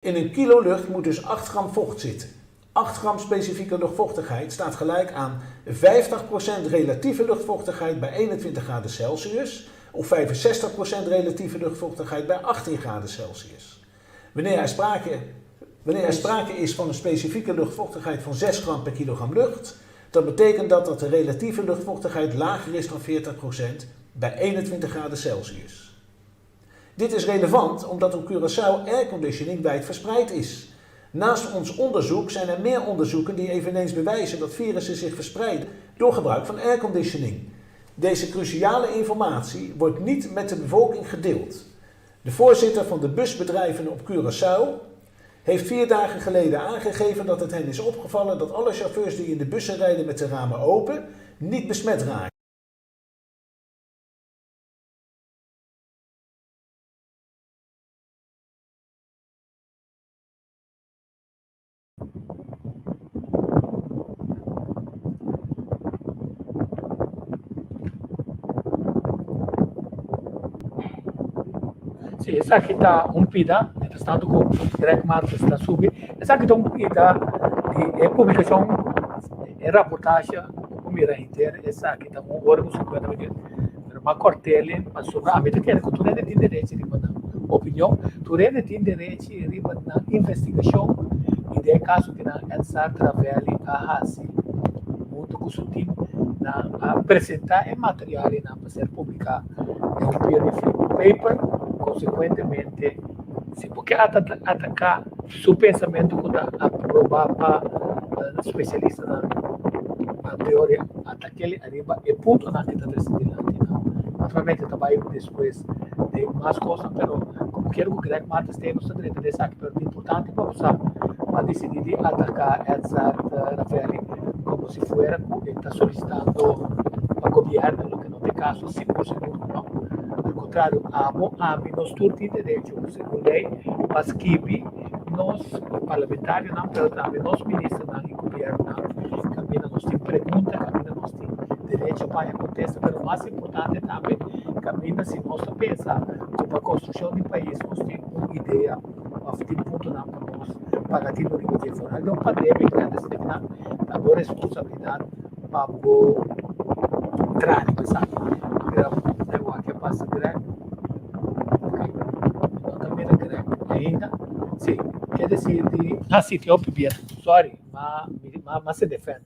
In een kilo lucht moet dus 8 gram vocht zitten. 8 gram specifieke luchtvochtigheid staat gelijk aan 50% relatieve luchtvochtigheid bij 21 graden Celsius of 65% relatieve luchtvochtigheid bij 18 graden Celsius. Wanneer er sprake, wanneer er sprake is van een specifieke luchtvochtigheid van 6 gram per kilogram lucht, dan betekent dat dat de relatieve luchtvochtigheid lager is dan 40% bij 21 graden Celsius. Dit is relevant omdat op Curaçao airconditioning wijd verspreid is. Naast ons onderzoek zijn er meer onderzoeken die eveneens bewijzen dat virussen zich verspreiden door gebruik van airconditioning. Deze cruciale informatie wordt niet met de bevolking gedeeld. De voorzitter van de busbedrijven op Curaçao heeft 4 dagen geleden aangegeven dat het hen is opgevallen dat alle chauffeurs die in de bussen rijden met de ramen open, niet besmet raken. Sí, esaki ta un pida, mientras tanto ku Greg Martens ta subi, esaki ta un pida di e publikashon, e raportahe ku mira henter, esaki ta un ora ku 50 minuut, pero m'a kòrt'el pasobra ami ta kere ku tur hende tin derechi riba nan opinion, tur hende tin derechi riba nan investigashon i den e kaso ku nan Edsar Travelli a hasi huntu ku su tim, nan a presentá e materialnan pa ser publiká den un peer review paper, konsekuentemente si bo ke ataká su pensamentu ku ta aprobá pa spesialistanan anterior atak'el ariba e puntonan ku ta trese dilanti nan. Naturalmente ta bai despues den mas kosnan pero komo kier ku Greg Martens te nos ta drenta den esaki pero ta importante pa bo sa bo a disidí di ataká Edzard Ravelli komo si fuera ku e ta solisitando pa gobièrnu loke no ta e kaso sigur sigur ku no. Al kontrario abo, ami, nos tur tin derecho segun lei pa skibi nos parlamentarionan pero tambe nos ministernan i gobièrnunan kaminda nos tin pregunta, kaminda nos tin derecho pa haña kontesta pero mas importante tambe kaminda si nos ta pensa ku pa konstrukshon di pais nos tin un idea òf tin puntonan pa nos paga tinu riba dje. Foral den un pandemia grandi asina ta bo responsabilidat pa bo traha riba esaki. Mira e wak a pasa Greg. Ok, no ta mira Greg ainda. Si, ke desir di. Ah si, tin hopi bien. Sorry, ma ma ma sende fan.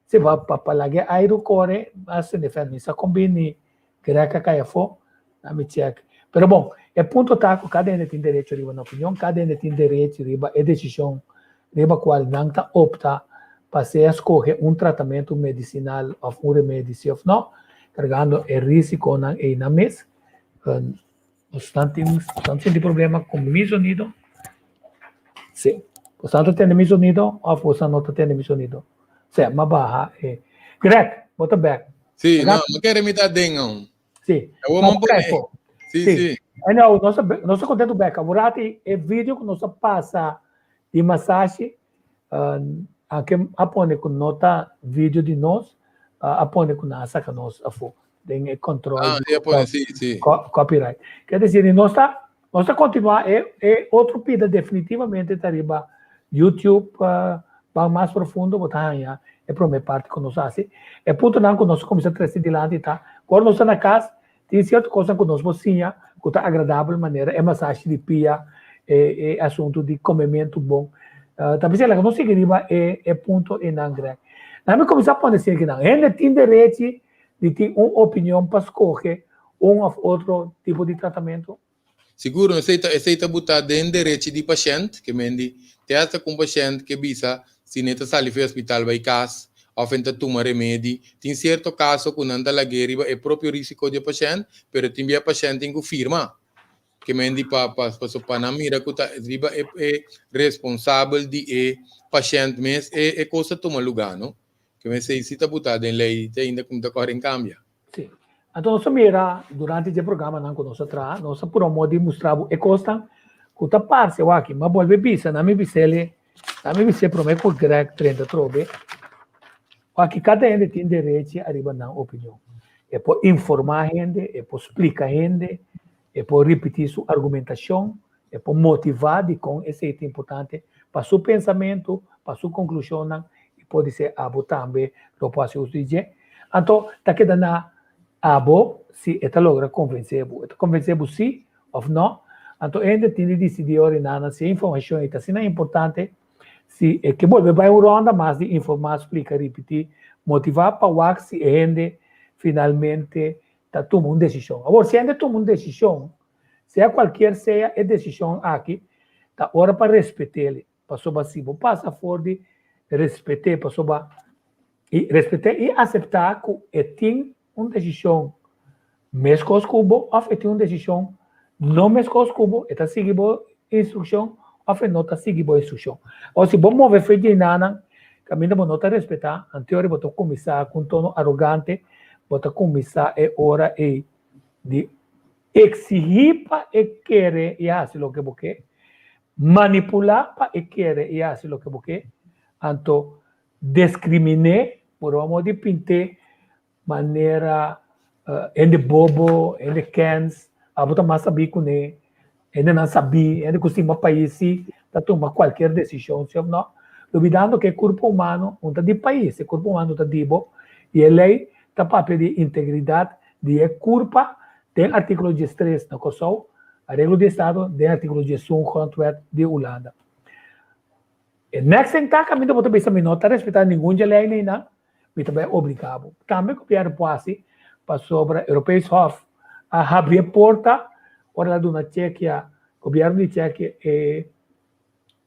Si, pa pa pa laga e airu kore, ma sende fan. Mi sa kon bini Greg a kai afó. Laat mi check. Pero bon, e punto ta ku kada hende tin derecho riba nan opinion, kada hende tin derecho riba e desishon riba kual nan ta opta pa sea skohe un tratamentu medisinal òf un remedi si òf no, kargando e risikonan ei nan mes. Bosnan tin bosnan sinti problema ku mi sonido? Si. Bosnan ta tende mi sonido òf bosnan no ta tende mi sonido? Sea, m'a baha e. Greg, bo ta bèk. Sí, no, mi kere mi ta den aun. Sí. Awor No, man pone. Kefo. Sí, Sí. sí. Anyhow, nos ta nos ta kontentu bek. Aworati e video ku nos a pasa di masashi, uh, anke a pone ku no ta video di nos, uh, a pone ku nan a saka nos afó den e control Ah, di sí, a pone, sí, sí. copyright. Ker desir, nos ta nos ta kontinuá e e otro pida definitivamente ta riba YouTube, uh, ban mas profundo bo ta haña e promé parti ku nos hasi. E puntonan ku nos a kuminsá trese dilanti ta, ora nos ta na kas, tin sierto kosnan ku nos por siña ku ta agradabel manera e masashi di pia, e e asuntu di komementu bon. Ta bisa laga nos sigui riba e e punto einan Greg. Nan mi kuminsá pone asina kinan, hende tin derechi di tin un opinion pa skohe un òf otro tipo di tratamentu? Sigur, esei ta esei ta butá den derechi di pashènt, ke men di te hasta ku un pashènt ke bisa si ne ta sali for e hospital bai kas òf en ta tuma remedi. Tin sierto kaso ku nan ta lag'é riba e propio risiko di e pashènt, pero tin bia e pashènt tin ku firma, ke men di pa pa paso pa nan mira ku ta riba e e responsabel di e pashènt mes e e kos ta tuma lugá, no. Ke men esei si ta butá den lei te ainda ku mi ta kòrda en kambia. Sí. Anto nos a mira durante dje programanan ku nos a traha, nos a purba modo di mustra bo e kosnan ku ta parse awaki. Mi a bolbe bisa, nan mi bis'el, nan mi bis'é promé ku Greg drenta atrobe, wak kada hende tin derechi ariba nan opinion. E por informá hende, e por splika hende, e por ripití su argumentashon. E por motivá dikon esei ta importante pa su pensamentu, pa su konklushonnan i podisé abo tambe lo por hasi uso di dje. Anto ta keda na abo si e ta logra konvensé bo. E ta konvensé bo sí òf nò. Anto hende tin di disidí ora i nana si e informashon ei ta asina importante, si e ke bolbe bai un rònda mas di informá, splika, ripití, motivá pa wak si e hende finalmente ta tuma un desishon. Awor, si hende tuma un desishon, sea kualkier sea e desishon aki, ta ora pa respet'el, pasobra si bo pasa for di respet'é, pasobra i respet'é i aseptá ku e tin un desishon meskos ku bo òf e tin un desishon no meskos ku bo, e ta sigui bo instrukshon òf e no ta sigui bo instrukshon. Awor, si bo move fe dje nanan kaminda bo no ta respetá, anteori bo ta kuminsá ku un tono arogante, bo ta kuminsá e ora ei di Eksihí pa e kere i hasi loke bo ke, manipulá pa e kere i hasi loke bo ke, anto deskrimin'é, por amo di pint'é manera hende bobo, hende kens, abo ta mas sabí kuné, hendenan sabí, hende ku stima pais sí ta tuma kualkier desishon, sí òf nò? Lubidando ku e kurpo humano un ta di pais, e kurpo humano ta di bo i e lei ta papia di integridat di e kurpa den artíkulo diestres na Kòrsou, Areglo di Estado den artíkulo diesun Grondwet di Hulanda. E next thing ta kaminda bo ta bisa mi no ta respetá ningun dje lei neinan, mi ta bai obligá bo. Tambe gobièrnu por hasi pasobra Europees Hof a habri e porta ora el a duna Tsjekia, gobièrnu di Tsjekia e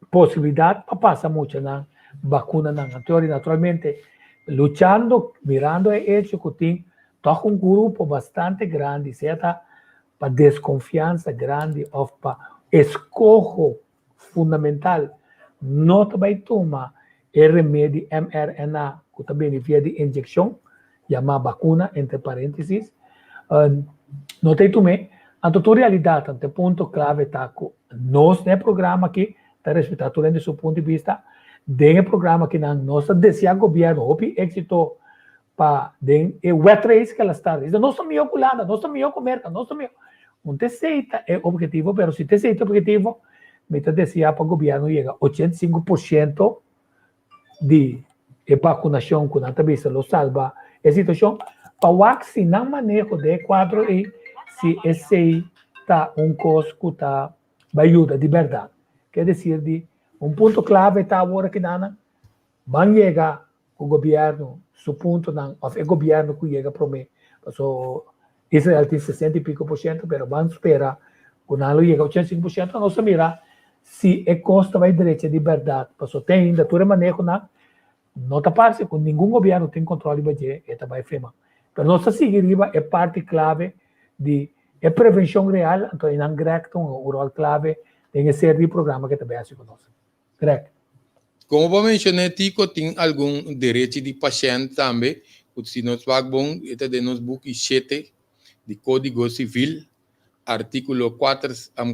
posibilidat pa pasa muchanan bakunanan. Anto ora naturalmente luchando, mirando e hecho ku tin tòg un grupo bastante grandi, sea ta pa deskonfiansa grandi òf pa eskoho fundamental, no ta bai tuma e remedi mRNA ku ta bini via di inyekshon, yamá bakuna entre paréntesis, no ta e tum'é. Anto tur realidat, anto e punto klave ta ku nos den e programa aki ta respetá tur hende su punto di bista. Den e programa akinan nos ta deseá gobièrnu hopi éksito pa den e wet race ku el a start. Dice nos ta mihó ku Hulanda, nos ta mihó ku Merka, nos ta mihó. Un ta esei ta e objetivo, pero si ta esei ta e objetivo, mi ta deseá pa gobièrnu yega 85% di e bakunashon ku nan ta bisa lo salba e situashon, pa wak si nan maneho den e kuadro ei, si esei ta un kos ku ta bai yuda di bèrdat. Ke desir di un punto klave ta awor aki nan, ban yega ku gobièrnu su puntonan òf e gobièrnu ku yega promé, paso Israel tin sesenta i piko por shento, pero ban spera ku nan lo yega 85%, nos ta mira si e kos ta bai drecha di bèrdat, paso te ainda tur e manehonan no ta parse ku ningun gobièrnu tin kòntròl riba dje, e ta bai firma. Pero nos ta sigui riba e parti klave di e prevenshon real, anto einan Greg ta hunga un ròl klave den e seri di programa ku e ta bai hasi ku nos. Greg. Komo bo a menshoné Tico, tin algun derechi di pashènt tambe ku si nos wak bon e ta den nos buki shete di Kódigo Sivil, artíkulo kuater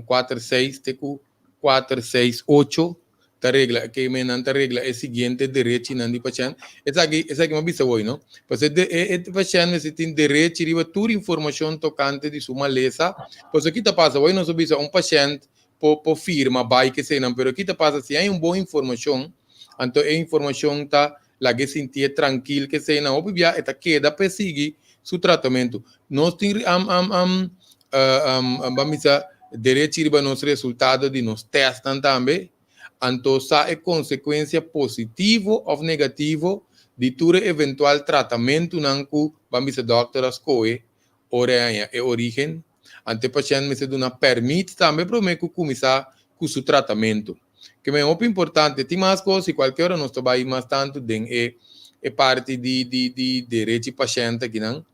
kuater seis te ku kuater seis ocho ta regla ke men nan ta regla e siguiente derechinan di pashènt. Esaki esaki mi a bisa hoy no. Pasobra e e pashènt mester tin derechi riba tur informashon tokante di su malesa. Pasobra ki ta pasa hoy nos a bisa un pashènt por por firma bai keseinan pero ki ta pasa si hay un bon informashon anto e informashon ta lag'e sintié trankil keseinan hopi bia e ta keda pa e sigui su tratamentu nos tin am am am ban bisa derechi riba nos resultado di nos tèstnan tambe anto sa e konsekuensia positivo òf negativo di tur e eventual tratamentunan ku ban bisa dòkter a skohe ora e haña e origen. Anto e pashènt mester duna pèrmit tambe promé ku kuminsá ku su tratamentu. Ke men hopi importante, tin mas kos i kualke ora nos ta bai mas tantu den e e parti di di di derechi pashènt akinan.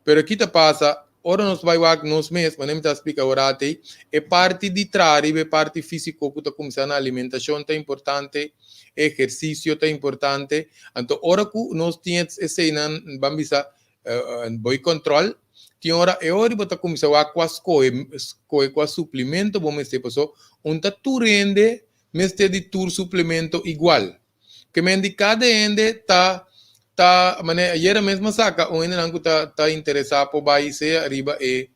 Pero ki ta pasa, ora nos bai wak nos mes, manera mi ta splika ora atei, e parti di traha riba e parti físiko ku ta kuminsá na alimentashon ta importante, ehersisio ta importante. Anto ora ku nos tin eseinan ban bisa Bo e control tin ora e ora bo ta cuminsa wak cua scohe scohe cua suplemento bo mester paso un ta tur hende mester di tur suplemento igual ke men di cada hende ta ta mane ayera mes mi a saca un hendenan cu ta ta interesa por bay sea riba e.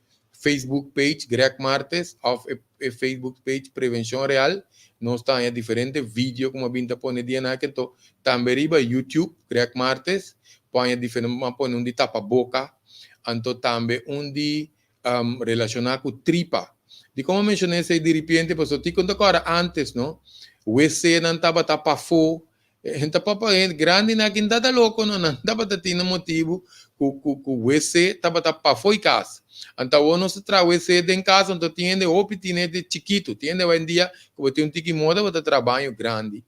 Facebook page Greg Martes òf e Facebook page Prevenshon Real. Nos ta haña diferente video ku mi a bin ta pone dia nan aki. Anto tambe riba YouTube Greg Martes por haña diferente, mi a pone un di tapaboka, anto tambe un di relashoná ku tripa. Dikon mi a menshoná esei diripiente? Pasobra tikon ta kòrda ántes no, wc nan tabata pafó. Hende papa hende grandi nan aki ta ta loko no, nan tabata tin un motibu ku ku ku wc tabata pafó i kas. Anto awor nos ta traha wc den kas, anto tin hende hopi tin hende chikitu, tin hende awendia ku bo tin un tiki moda bo ta traha baño grandi.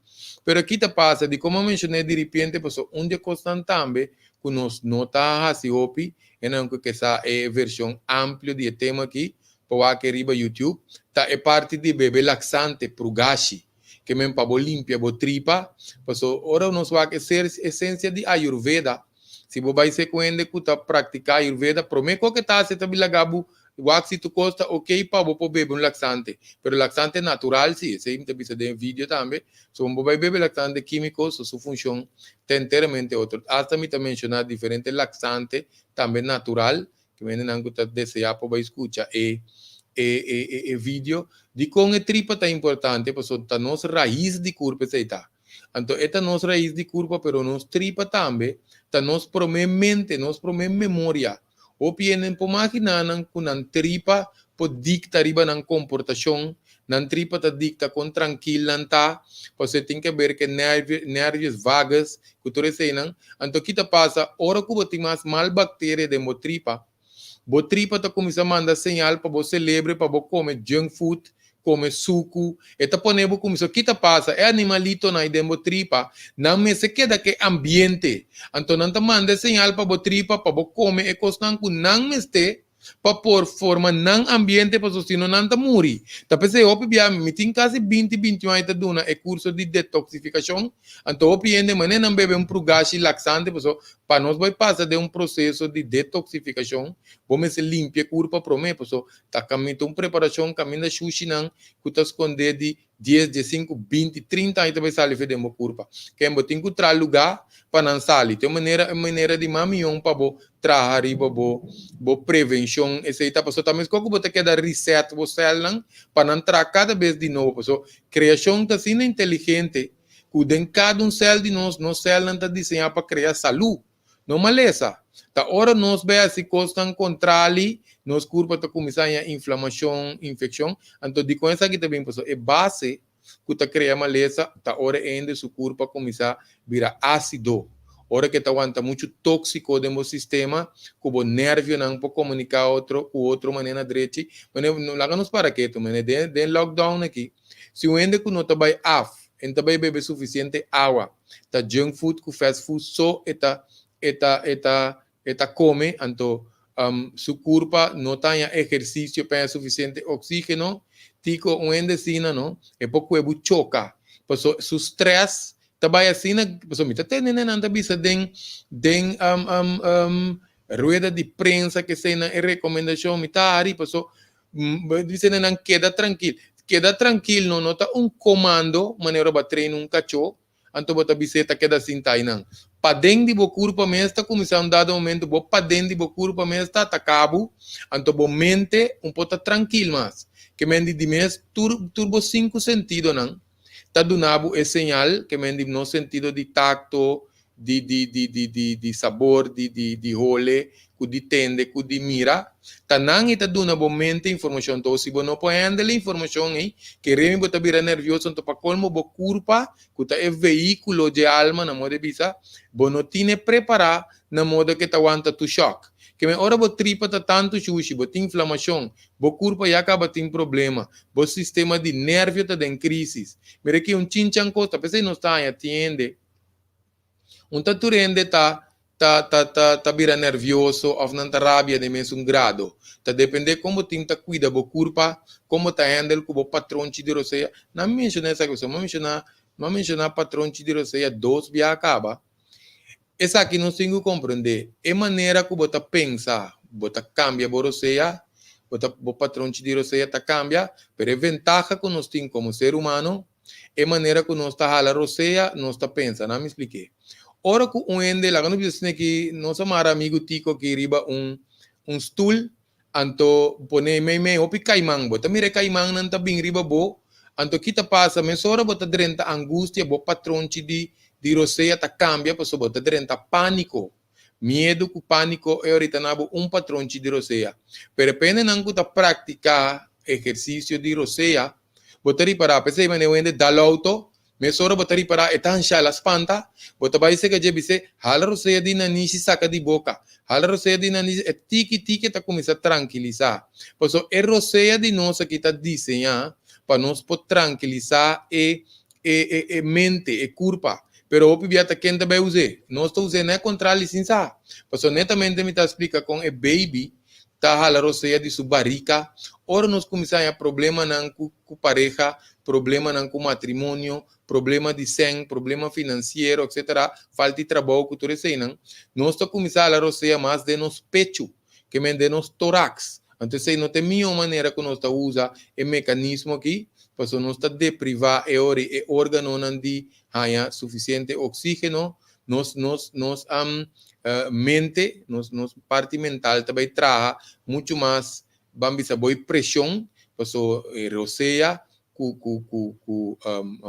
Pero ki ta pasa, dikon mi a menshoné diripiente? Pasobra un di e kosnan tambe ku nos no ta hasi hopi, e nan ku ke sa e vershon amplio di e tema aki pa wak riba YouTube, ta e parti di bebe laksante, prugashi. Ke men pa bo limpia bo tripa, paso ora nos wak e ser esencia di Ayurveda, si bo bai ser ku hende ku ta praktika Ayurveda, prome kos ke ta hasi ta bin laga bo wak si tur kos ta ok pa bo por bebe un laksante, pero laksante natural si, esei mi ta bisa den e video tambe, so bo bai bebe laksante kimiko so su funshon ta enteramente otro, hasta mi ta menshona diferente laksante tambe natural Ke hendenan ku ta deseá por bai skucha e e video. Dikon e tripa ta importante? Pasobra ta nos rais di kurpa esei ta. Anto e ta nos rais di kurpa pero nos tripa tambe ta nos promé mente, nos promé memoria. Hopi hende por maginá nan ku nan tripa por dikta riba nan komportashon, nan tripa ta dikta kon trankil nan ta, pasobra e tin ke ber ku e nervios vagus, Ku tur eseinan, anto ki ta pasa ora ku bo tin mas mal bakteria den bo tripa? Bo tripa ta kuminsá manda señal pa bo selebre pa bo kome junk food, kome suku. E ta pone bo kuminsá. Ki ta pasa? E animalitonan ei den bo tripa, nan mester keda ku e ambiente. Anto nan ta manda e señal pa bo tripa pa bo kome e kosnan ku nan mester pa por forma nan ambiente pasobra si no nan ta muri. Ta p'esei hopi bia mi tin kasi binti bintiun aña ta duna e kurso di detoksifikashon, anto hopi hende manera nan bebe un prugashi laksante pasobra pa nos bai pasa den un proseso di detoksifikashon bo mester limpia e kurpa prome pasobra ta kaminda un preparashon kaminda shushinan ku ta skonde di Dies, diesinku, binti, trinta aña ta bai sali fe den bo kurpa. Ken bo tin ku traha lugá pa nan sali. Ta un manera, un manera di mas mion pa bo traha riba bo bo prevenshon. Esei ta pasobra ta meskos ku bo ta keda reset bo sèlnan pa nan traha kada bes di nobo. Pasobra kreashon ta asina inteligente ku den kada un sèl di nos, nos sèlnan ta diseñá pa krea salú. No malesa. Ta ora nos bai hasi kosnan kontrali, nos kurpa ta kuminsá haña inflamashon, infekshon. Anto dikon esaki ta bin? Pasobra e base ku ta krea malesa ta ora e hende su kurpa kuminsá bira ásido. Ora ku e ta wanta muchu tóksiko den bo sistema, ku bo nervionan por komuniká otro ku otro manera na drechi. Manera, laga nos para ketu, manera den den lockdown aki, si un hende ku no ta bai af, e no ta bai bebe sufisiente awa, ta junk food ku fast food so e ta e ta e ta e ta kome anto su kurpa no ta haña ehersisio pa haña sufisiente oksígeno tiko un hende asina no e por kue bo choka paso su stress ta bai asina paso mi ta tende nan ta bisa den den rueda di prensa keseinan e rekomendashon mi ta hari paso Bisa nan keda trankil. Keda trankil no no ta un komando manera bo a train un kachó, anto bo ta bis'é ta keda sinta einan. Paden di bo kurpa mes ta kuminsá un dado momento bo paden di bo kurpa mes ta ataká bo, anto bo mente un por ta trankil mas. Ke men di di mes tur tur bo sinku sentidonan ta duna bo e señal, ke men di nos sentido di takto, di di di di di di sabor, di di di hole, ku di tende, ku di mira, ta nan i ta duna bo mente informashon. Enton si bo no por handle e informashon ei, keremi bo ta bira nervioso, enton pa kolmo bo kurpa, ku ta e vehíkulo dje alma, na moda di bisa, bo no tine prepará na moda ke ta wanta tur shòk. Ke men ora bo tripa ta tantu shushi, bo tin inflamashon, bo kurpa ya kaba tin problema, bo sistema di nervio ta den krísis. Mira ki un chinchan kos ta, p'esei nos ta haña tin hende Un ta tur hende ta ta ta ta ta bira nervioso of nan ta rabia den mesun grado. Ta depende kon bo tin ta cuida bo curpa, kon bo ta handle cu bo patronchi di rosea. Nan menciona esaki pasobra mi a menciona mi a menciona patronchi di rosea dos bia caba. Esaki nos tin cu comprende, e manera cu bo ta pensa, bo ta cambia bo rosea, bo ta bo patronchi di rosea ta cambia, pero e ventaha cu nos tin como ser humano, E manera ku nos ta hala rosea, nos ta pensa. Nan mi splik'é. Ora ku un hende, laga nos bisa asina ki nos a mara amigu Tico aki riba un un stul, Anto pone mei mei hopi kaiman. Bo ta mira e kaimannan ta bin riba bo. Anto ki ta pasa? Mesora bo ta drenta angustia, bo patronchi di di rosea ta kambia pasobra bo ta drenta pániko. Miedu ku pániko e orita na bo un patronchi di rosea. Pero e pendenan ku ta praktiká ehersisio di rosea, bo ta ripará, p'esei manera un hende dal outo, Mesora bo ta ripará e ta hanshá, el a spanta. Bo ta bai seka dje bis'é, Hala rosea di nanishi saka di boka. Hala rosea di nanishi. E tiki tiki e ta kuminsá trankilisá. Pasobra e rosea di nos aki ta diseñá pa nos por trankilisá e e e mente, e kurpa. Pero hopi bia ta ken ta bai us'é? Nos ta us'é na e kontrali sin sa. Pasobra netamente mi ta splika kon e baby ta hala rosea di su barika. Ora nos kuminsá haña problemanan ku ku pareha, problemanan ku matrimonio, problema di sèn, problema finansiero, etcetera, falta di trabou ku tur eseinan, nos ta kuminsá hala rosea mas den nos pechu, ke men den nos toraks. Anto esei no ta e mihó manera ku nos ta usa e mekanismo aki, pasobra nos ta deprivá e ora e órganonan di haña sufisiente oksígeno, nos nos nos mente, nos nos parti mental ta bai traha muchu mas Ban bisa bo e preshon, paso e rosea ku ku ku ku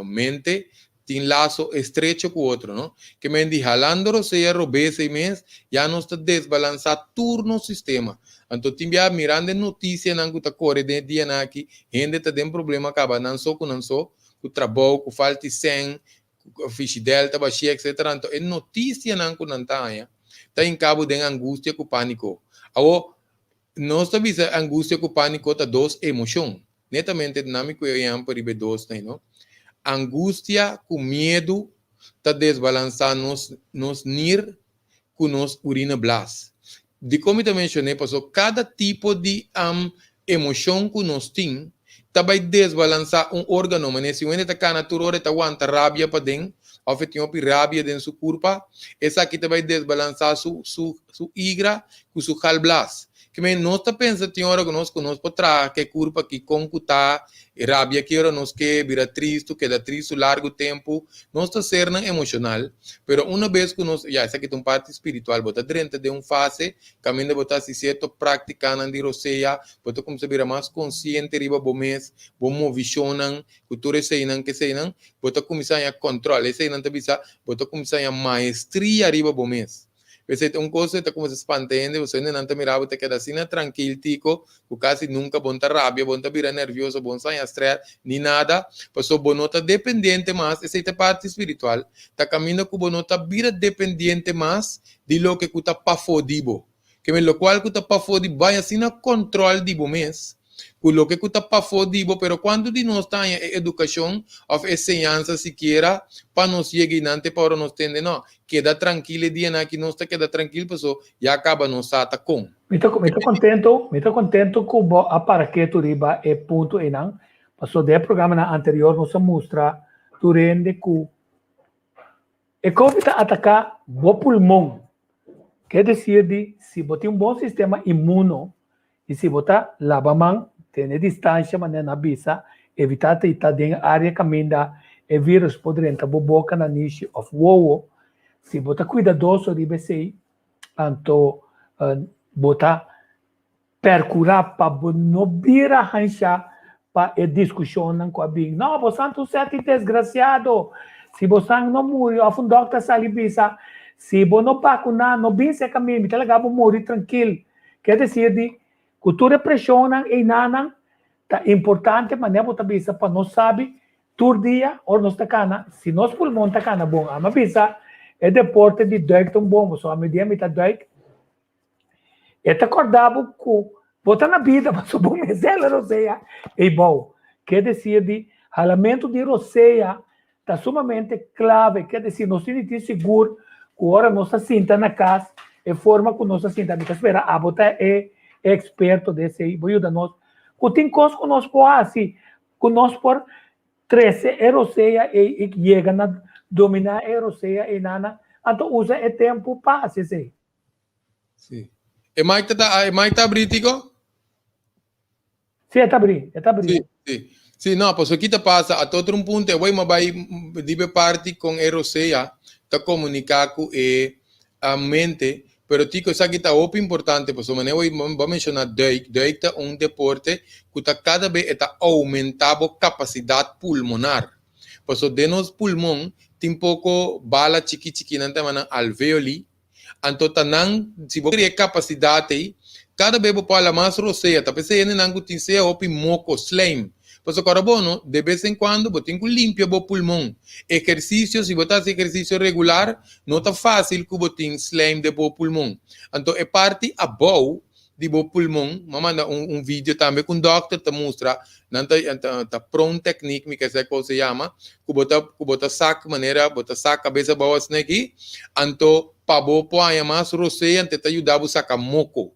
mente tin laso estrecho ku otro, no? Ke men di halando rosea robes ei mes, ya nos ta desbalansá tur nos sistema. Anto tin bia mirando e notisianan ku ta kore den e dianan aki, hende ta den problema kaba nan so ku nan so, ku trabou, ku falta di sèn, ku fishidèl ta bashia, etsetera. Anto e notisianan ku nan ta haña ta hinka bo den angustia ku pániko. Awor, Nos ta bisa angustia ku pániko ta dos emoshon. Netamente nami ku e ehèmpel riba e dos nei, no? Angustia ku miedu ta desbalansá nos nos nir ku nos urina blas. Dikon mi ta menshon'é? Pasobra kada tipo di emoshon ku nos tin ta bai desbalansá un órgano. Manera si un hende ta kana tur ora e ta wanta rabia paden òf e tin hopi rabia den su kurpa, esaki ta bai desbalansá su su su igra ku su galblas. Ke men nos ta pensa tin ora ku nos ku nos por traha ke kurpa aki kon ku ta e rabia ki ora nos ke bira tristu, keda tristu largu tempu. Nos ta sernan emoshonal, pero una bes ku nos, ya esaki ta un parti spiritual, bo ta drenta den un fase Kaminda bo ta hasi sierto práktikanan di rosea, bo ta kuminsá bira mas konsiente riba bo mes, bo movishonnan, ku tur eseinan ku eseinan, bo ta kuminsá haña kòntròl. Eseinan ta bisa bo ta kuminsá haña maestria riba bo mes. P'esei ta un kos ku ta kuminsá spanta hende, pasobra hendenan ta mira bo ta keda asina trankil tiko, ku kasi nunka bo no ta rabia, bo no ta bira nervioso, bo no sa haña strès, ni nada, pasobra bo no ta dependiente mas, esei ta e parti spiritual, ta kaminda ku bo no ta bira dependiente mas di loke ku ta pafó di bo. Ke men lokual ku ta pafó di bo bai asina kòntròl di bo mes ku loke ku ta pafó di bo, pero kuantu di nos ta haña e edukashon òf e señansa sikiera pa nos yega einan te pa ora nos tende no, keda trankil e dianan aki nos ta keda trankil paso ya kaba nos sa ta kon. Mi ta mi ta kontento, mi ta kontento ku bo a para ketu riba e punto einan, paso den e programanan anterior nos a mustra tur hende ku E covid ta ataká bo pulmon, ke desir di si bo tin un bon sistema inmuno i si bo ta laba man, tene distansha manera nan a bisa, evitá ta ta den área kaminda e vírus por drenta bo boka, nanishi òf wowo, si bo ta kuidadoso riba esei, anto bo ta Percura pa bo no bira hansha pa e discusionnan cu a bin. No, bo san ta un seti desgraciado. Si bo san no muri of un dokter sali bisa, si bo no vacuna, no bin cerca mi, mi ta laga bo muri trankil. Kier decir di cu tur e presionnan einanan ta importante manera bo ta bisa pa nos sabi tur dia ora nos ta cana, si nos pulmon ta cana bon. Ami a bisa e deporte di duik ta un bon, pasobra ami dia mi ta duik. E ta kòrda bo ku bo ta na bida pasobra bo mester hala rosea ei bou. Ke desir di halamentu di rosea ta sumamente klave. Ke desir nos tin di tin sigur ku ora nos ta sinta na kas e forma ku nos ta sinta. Mi ta spera abo ta e eksperto di esei. Bo yuda nos ku tin kos ku nos por hasi ku nos por trese e rosea ei i yega na dominá e rosea ei nana. Anto usa e tempu pa hasi esei. Sí. E mic ta ta e mic ta abrí Tico? Sí, e ta abrí, e ta abrí. Sí, sí. Sí, no, pasobra ki ta pasa, a tot un punto e wei ma bai riba e parti con e rosea ta comunica cu e mente, Pero Tico, esaki ta hopi importante pasobra manera bo a menciona duik, duik ta un deporte cu ta cada bes e ta aumenta bo capacidad pulmonar. Pasobra den nos pulmon tin poco bala chiki chiki nan ta yama nan alveoli, anto ta nan si bo crea e capacidad ey cada bes bo por hala mas rosea, ta p'esey hendenan cu tin sea hopi moco, slijm, Pasobra ora bo no, de bes en cuando bo tin cu limpia bo pulmon. Ehercicio, si bo ta haci ehercicio regular, no ta facil cu bo tin slijm den bo pulmon. Anto e parti abou di bo pulmon, mi a manda un un video tambe cu un dokter ta mustra, nan ta ta prone technique mi ke sa con se yama, cu bo ta cu bo ta sak manera bo ta sak cabes abou asina aki, anto pa bo por haña mas rosea anto e ta yuda bo saca moco.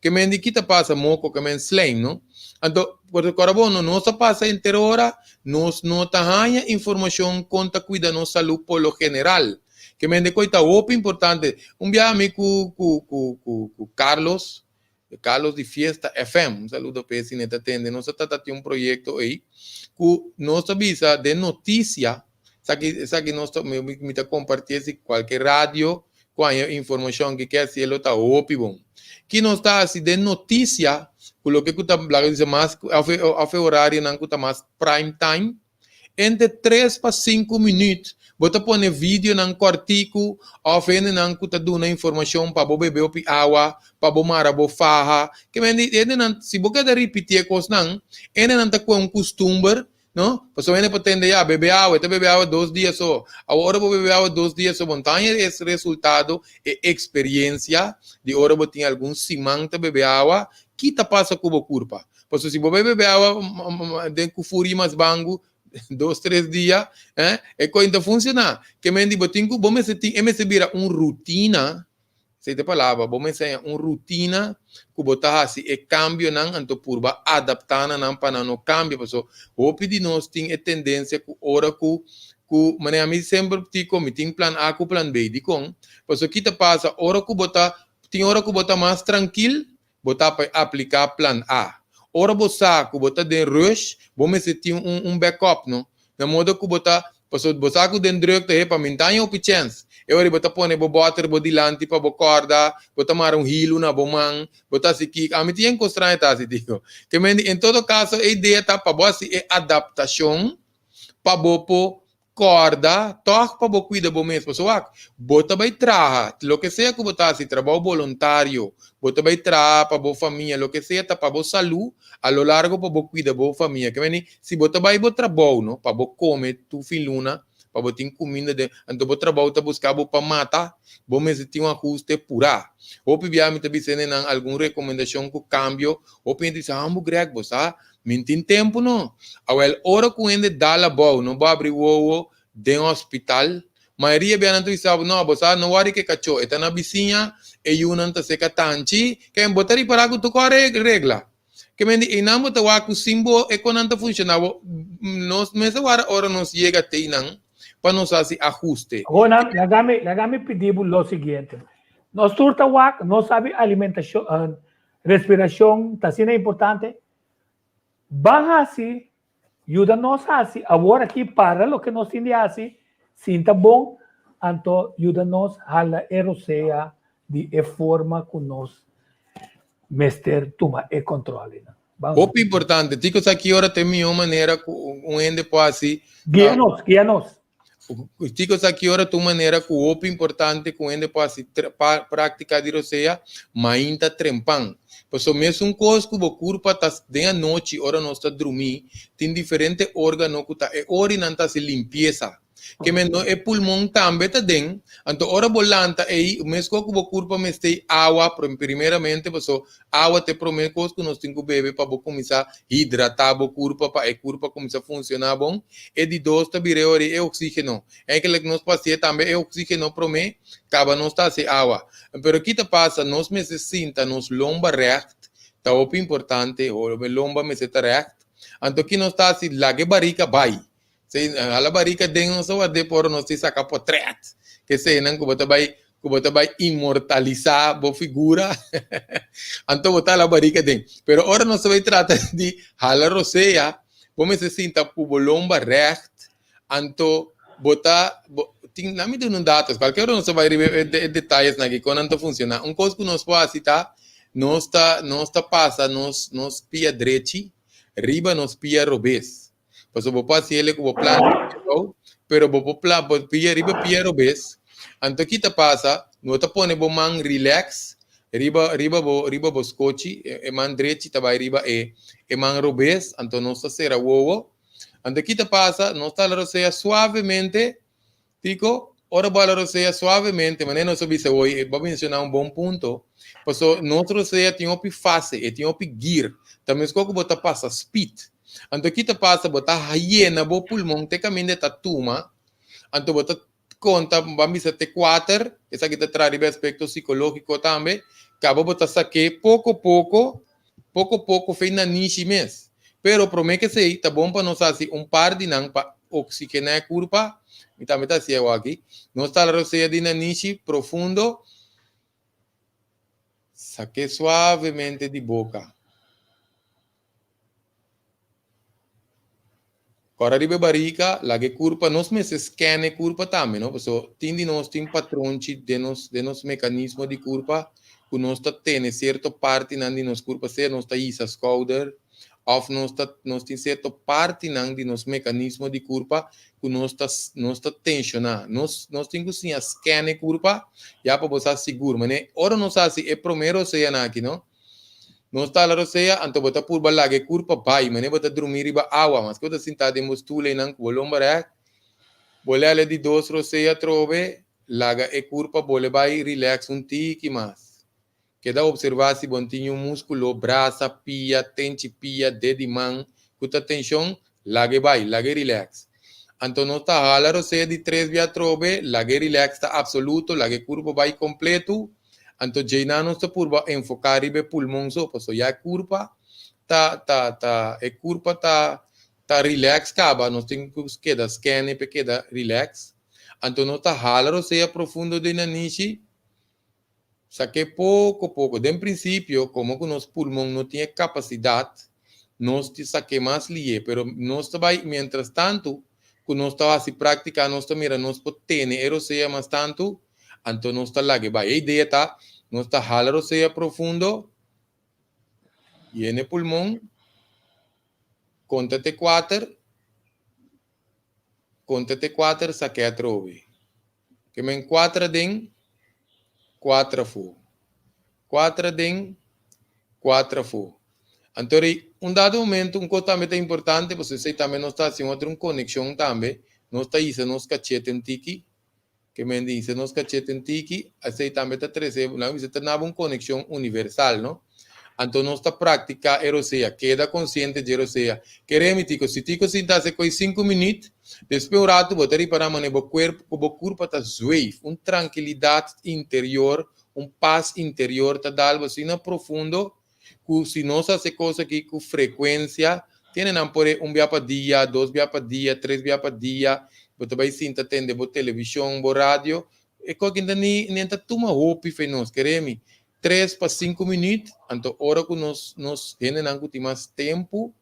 Ke men di kita pasa moko ke men slijm no. Anto por kora bo no nos ta pasa henter ora nos no ta haña informashon kon ta kuida nos salú por lo general. Ke men de koi ta hopi importante. Un biaha mi ku ku ku ku ku Carlos, Carlos di Fiesta FM, un saludo p'e si ne ta tende, nos a trata tin un proyekto ei ku nos ta bisa den notisia, esaki esaki nos ta mi mi ta kompartié si kualke radio Ku haña informashon ki ke hasi e lo ta hopi bon. Ki nos ta hasi den notisia ku loke ku ta laga bisa mas òf e òf e orarionan ku ta mas prime time, entre tres pa sinku minüt bo ta pone videonan kòrtiku òf hendenan ku ta duna informashon pa bo bebe hopi awa, pa bo mara bo faha. Ke men di hendenan si bo keda ripití e kosnan, hendenan ta kue un kustumber. No? Pasobra hende por tende ya, bebe awa, e ta bebe awa dos dia so. Awor ora bo bebe awa dos dia so, bo no ta haña e resultado, e experiencia di ora bo tin algun siman ta bebe awa, ki ta pasa ku bo kurpa. Pasobra si bo bai bebe awa den ku furi mas bangu dos tres dia, eh, e kos no ta funciona. Ke men di bo tin ku, bo mester tin, e mester bira un rutina. Esei ta e palabra, bo mester haña un rutina ku bo ta hasi e kambionan anto purba adaptá na nan pa nan no kambia. Pasobra hopi di nos tin e tendensia ku ora ku ku manera ami semper tiko mi tin plan A ku plan B. Dikon? Pasobra ki ta pasa ora ku bo ta tin ora ku bo ta mas trankil bo ta pa apliká plan A. Ora bo sa ku bo ta den rush, bo mester tin un un backup no. Na modo ku bo ta, pasobra bo sa ku den drukte he pa minta haña hopi chèns. E ora bo ta pone bo bòter bo dilanti pa bo kòrda, bo ta mara un hilu na bo man, bo ta hasi kiko. Ami tin kos straño ta hasi digo. Ke men di en todo kaso e idea ta pa bo hasi e adaptashon pa bo por Kòrda tòg pa bo kuida bo mes. Pasobra wak, bo ta bai traha, loke sea ku bo ta hasi, trabou boluntario, bo ta bai traha pa bo famia, loke sea ta pa bo salú, a lo largo pa bo kuida bo famia. Ke meni, si bo ta bai bo trabou no, pa bo kome tur fin luna, pa bo tin kuminda den, anto bo trabou ta buska bo pa mata, bo mester tin un ahuste purá. Hopi bia mi ta bisa hendenan algun rekomendashon ku kambio, hopi hende ta bisa, Hambu Greg, bo sa, Min tin tempu no. Awel ora ku hende dal abou no bo abri wowo den hospital, mayoria bia nan ta bisa bo no bo sa no wòri ke kachó e ta na bisiña, e yunan ta seka tanchi, ke bo ta ripará ku tur kos regla. Ke men di einan bo ta wak ku sin bo e konan ta funshoná bo nos mester wara ora nos yega te einan pa nos hasi ahuste. Ronan, laga mi laga mi pidi bo lo siguiente. Nos tur ta wak, nos sabi alimentashon, respirashon ta asina importante. Ban hasi, yuda nos hasi awor aki para loke nos tin di hasi, sinta bon, anto yuda nos hala e rosea di e forma ku nos mester tuma e kontrolenan. Ban. Hopi importante. Tiko sa ki ora ta e mihó manera ku un hende por hasi. Guia nos, guia nos. Kiko sa ki ora ta un manera ku hopi importante ku hende por hasi práktika di rosea? Mainta trempan. Pasobra mesun kos ku bo kurpa ta den anochi ora nos ta drumí, tin diferente órgano ku ta e ora i nan ta hasi limpiesa. Ke men no e pulmon tambe ta den, anto ora bo lanta ei, meskos ku bo kurpa mester awa primeramente pasobra Awa ta e promé kos ku nos tin ku bebe pa bo kuminsá hidratá bo kurpa, pa e kurpa kuminsá funshoná bon. E di dos ta bira e ora e oksígeno. Eigenlijk nos por hasié tambe e oksígeno promé, kaba nos ta hasi awa. Pero ki ta pasa, nos mester sinta nos lomba règt, ta hopi importante, e lomba mester ta règt. Anto ki nos ta hasi, laga e barika bai. Si hala barika den nos ta ward'é por nos tin saka potret. Keseinan ku bo ta bai ku bo ta bai inmortalisá bo figura. Anto bo ta hala barika den. Pero ora nos ta bai trata di hala rosea, bo mester sinta ku bo lomba règt, anto bo ta bo. Tin, laat mi duna un datos. Cualkier ora nos ta bai riba e detayes nan aki, kon nan ta funciona. Un kos ku nos por hasi ta, nos ta, nos ta pasa nos, nos pia drechi riba nos pia robes. Pasobra bo por hasi ele ku bo planta di pia bou, pero bo por pla bo pia riba pia robes. Anto ki ta pasa, no ta pone bo man relax riba riba bo riba bo skochi, e man drechi ta bai riba e e man robes, anto nos ta sera wowo. Anto ki ta pasa, nos ta hala rosea suavemente, Tiko, ora bo hala rosea suavemente, manera nos a bisa hoy, bo a menciona un bon punto, paso nos rosea tin hopi fase, e tin hopi gear, ta mesco cu bo ta pasa speed. Anto ki ta pasa, bo ta yena bo pulmon te caminda e ta tuma, anto bo ta konta ban bisa te kuater, esaki ta traha riba e aspekto sikológiko tambe, kaba bo ta sak'é poko poko, poko poko fe nanishi mes. Pero promé ke esei ta bon pa nos hasi un par di nan pa oksigená e kurpa, mi tambe ta hasié awaki, nos ta hala rosea di nanishi profundo, sak'é suavemente di boka. Kòrda riba e barika, laga e kurpa, nos mester scan e kurpa tambe, no? Paso tin di nos tin patronchi den nos den nos mekanismo di kurpa ku nos ta tene sierto partinan di nos kurpa, sea nos ta hisa skouder òf nos ta nos tin sierto partinan di nos mekanismo di kurpa ku nos ta nos ta tenshoná. Nos nos tin ku siña scan e kurpa ya pa bo sa sigur. Manera ora nos hasi e promé roseanan aki, no? Nos ta la rosea, anto bo ta purba laga e kurpa bai, manera bo ta drumí riba awa. Maske bo ta sintá den bo stul einan ku bo lomba règt, bo lèlè di dos rosea atrobe, laga e kurpa bole bai rilèks un tiki mas. Keda opservá si bo tin un múskulo, brasa, pia, tenchi pia, ded di man, ku ta tenshon, laga e bai, laga e rilèks. Anto nos ta hala rosea di tres bia atrobe, laga e rilèks ta apsoluto, laga e kurpa bai kompletu. Anto djeinan nos ta purba enfoká riba e pulmon so, pasobra ya e kurpa ta ta ta e kurpa ta ta relax kaba, nos tin ku keda skène pa e keda relax. Anto nos ta hala rosea profundo den nanishi, sak'é poko poko. Den prinsipio, komo ku nos pulmon no tin e kapasidat, nos tin sak'é mas lié, pero nos ta bai miéntras tantu ku nos ta hasi práktika nos ta mira nos por tene e rosea mas tantu, Anto nos ta lag'e bai. E idea ta, nos ta hala rosea profundo, yena e pulmon, konta te kuater, konta te kuater, sak'é atrobe. Ke men kuater aden, kuater afó. Kuater aden, kuater afó. Anto rei, un dado momento, un kos tambe ta importante, pasobra esei tambe nos ta hasi un otro un konekshon tambe, nos ta hisa nos kachete un tiki, Ke men di, se nos kachete un tiki, esei tambe ta trese, nan bisa ta naba un konekshon universal, no? Anto nos ta praktiká e rosea, keda konsiente dje rosea. Kere mi tiko, si tiko sinta hasi koi sinku minüt, despues un ratu bo ta ripará manera bo kuerpo ku bo kurpa ta zweef, un trankilidat interior, un pas interior ta dal bo asina profundo ku si nos hasi e kos aki ku frekuensia, tiene nan por e un bia pa dia, dos bia pa dia, tres bia pa dia, bo ta bai sinta tende bo televishon, bo radio, e kos aki ta ni ni ta tuma hopi fe nos, kere mi, tres pa sinku minüt, anto ora ku nos nos hendenan ku tin mas tempu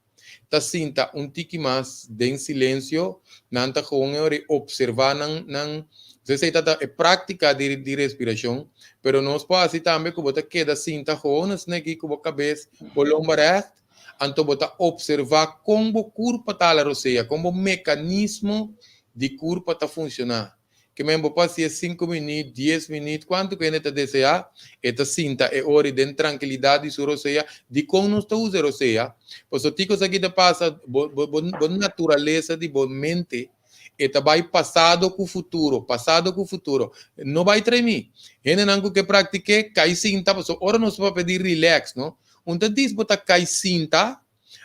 ta sinta un tiki mas den silensio, nan ta gewoon e ora di observa nan nan esei ta ta e práktika di di respirashon, pero nos por hasi tambe ku bo ta keda sinta gewoon asina aki ku bo kabes bo lomba règt, anto bo ta observa kon bo kurpa ta hala rosea, kon bo mekanismo di kurpa ta funshoná. Ke men bo por hasié sinku minüt, dies minüt, kuantu ku hende ta deseá, e ta sinta e ora i den trankilidat di su rosea. Dikon nos ta usa e rosea? Pasobra tiko esaki ta pasa, bo bo bo naturalesa di bo mente e ta bai pasado ku futuro, pasado ku futuro. No bai trae mi. Hendenan ku ke praktik'é, kai sinta, pasobra ora nos ta papia di relax, no? Un ta dis bo ta kai sinta,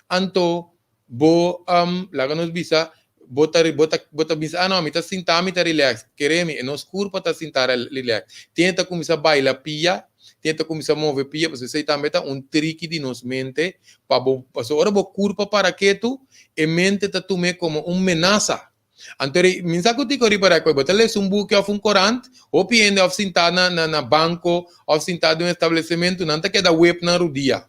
anto Bo, laga nos bisa, bo ta, bo ta, bo ta bisa, ah no, mi ta sinta, mi ta relax. Kere mi, e nos kurpa ta sinta relax. Tin e ta kuminsá baila pia, tin e ta kuminsá move pia, pasobra esei tambe ta un triki di nos mente pa bo, pasobra ora bo kurpa para ketu, e mente ta tum'é komo un menasa. Anto ri, mi sa ku tiko riba rek, bo ta lesa un buki òf un korant, hopi hende òf sintá na, na, na banko òf sintá den un establesimentu, nan ta keda wep nan rudia.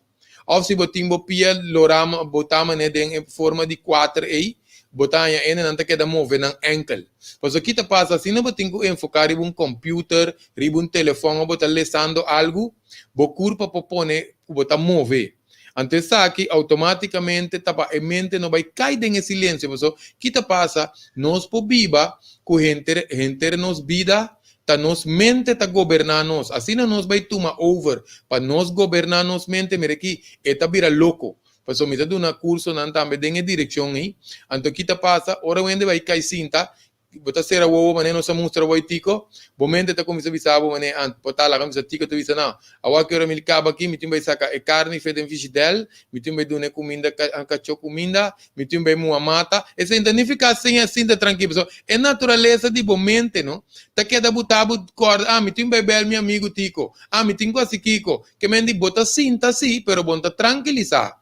Òf si bo tin bo pia lorá, bo ta manera den e forma di kuater ei, Bo ta haña hendenan ta keda move nan enkel. Pasobra ki ta pasa asina bo tin ku enfoká riba un kòmpiuter, riba un telefòn òf bo ta lesando algu, bo kurpa por pone ku bo ta move. Anto esaki outomátikamente ta pa e mente no bai kai den e silensio. Pasobra ki ta pasa, nos por biba ku henter henter nos bida ta nos mente ta goberná nos. Asina nos bai tuma over pa nos goberná nos mente, mira aki, e ta bira loko. Pasobra mi ta duna kursonan tambe den e direkshon ei. Anto ki ta pasa? Ora un hende bai kai sinta, bo ta sera wowo manera nos a mustra bo ei Tiko, bo mente ta kuminsá bisa bo manera ant por ta laga bisa Tiko ta bisa nan, awor ki ora mi kaba aki mi tin bai saka e karni fe den fishidèl, mi tin bai duna e kuminda kachó kuminda, mi tin bai muha mata. Esei no ta nifiká sin sinta trankil pasobra e naturalesa di bo mente no ta keda buta bo kòrda, ah mi tin bai bèl mi amigu Tiko, ah mi tin ku hasi kiko. Ke men di bo ta sinta si, pero bo no ta trankilisá.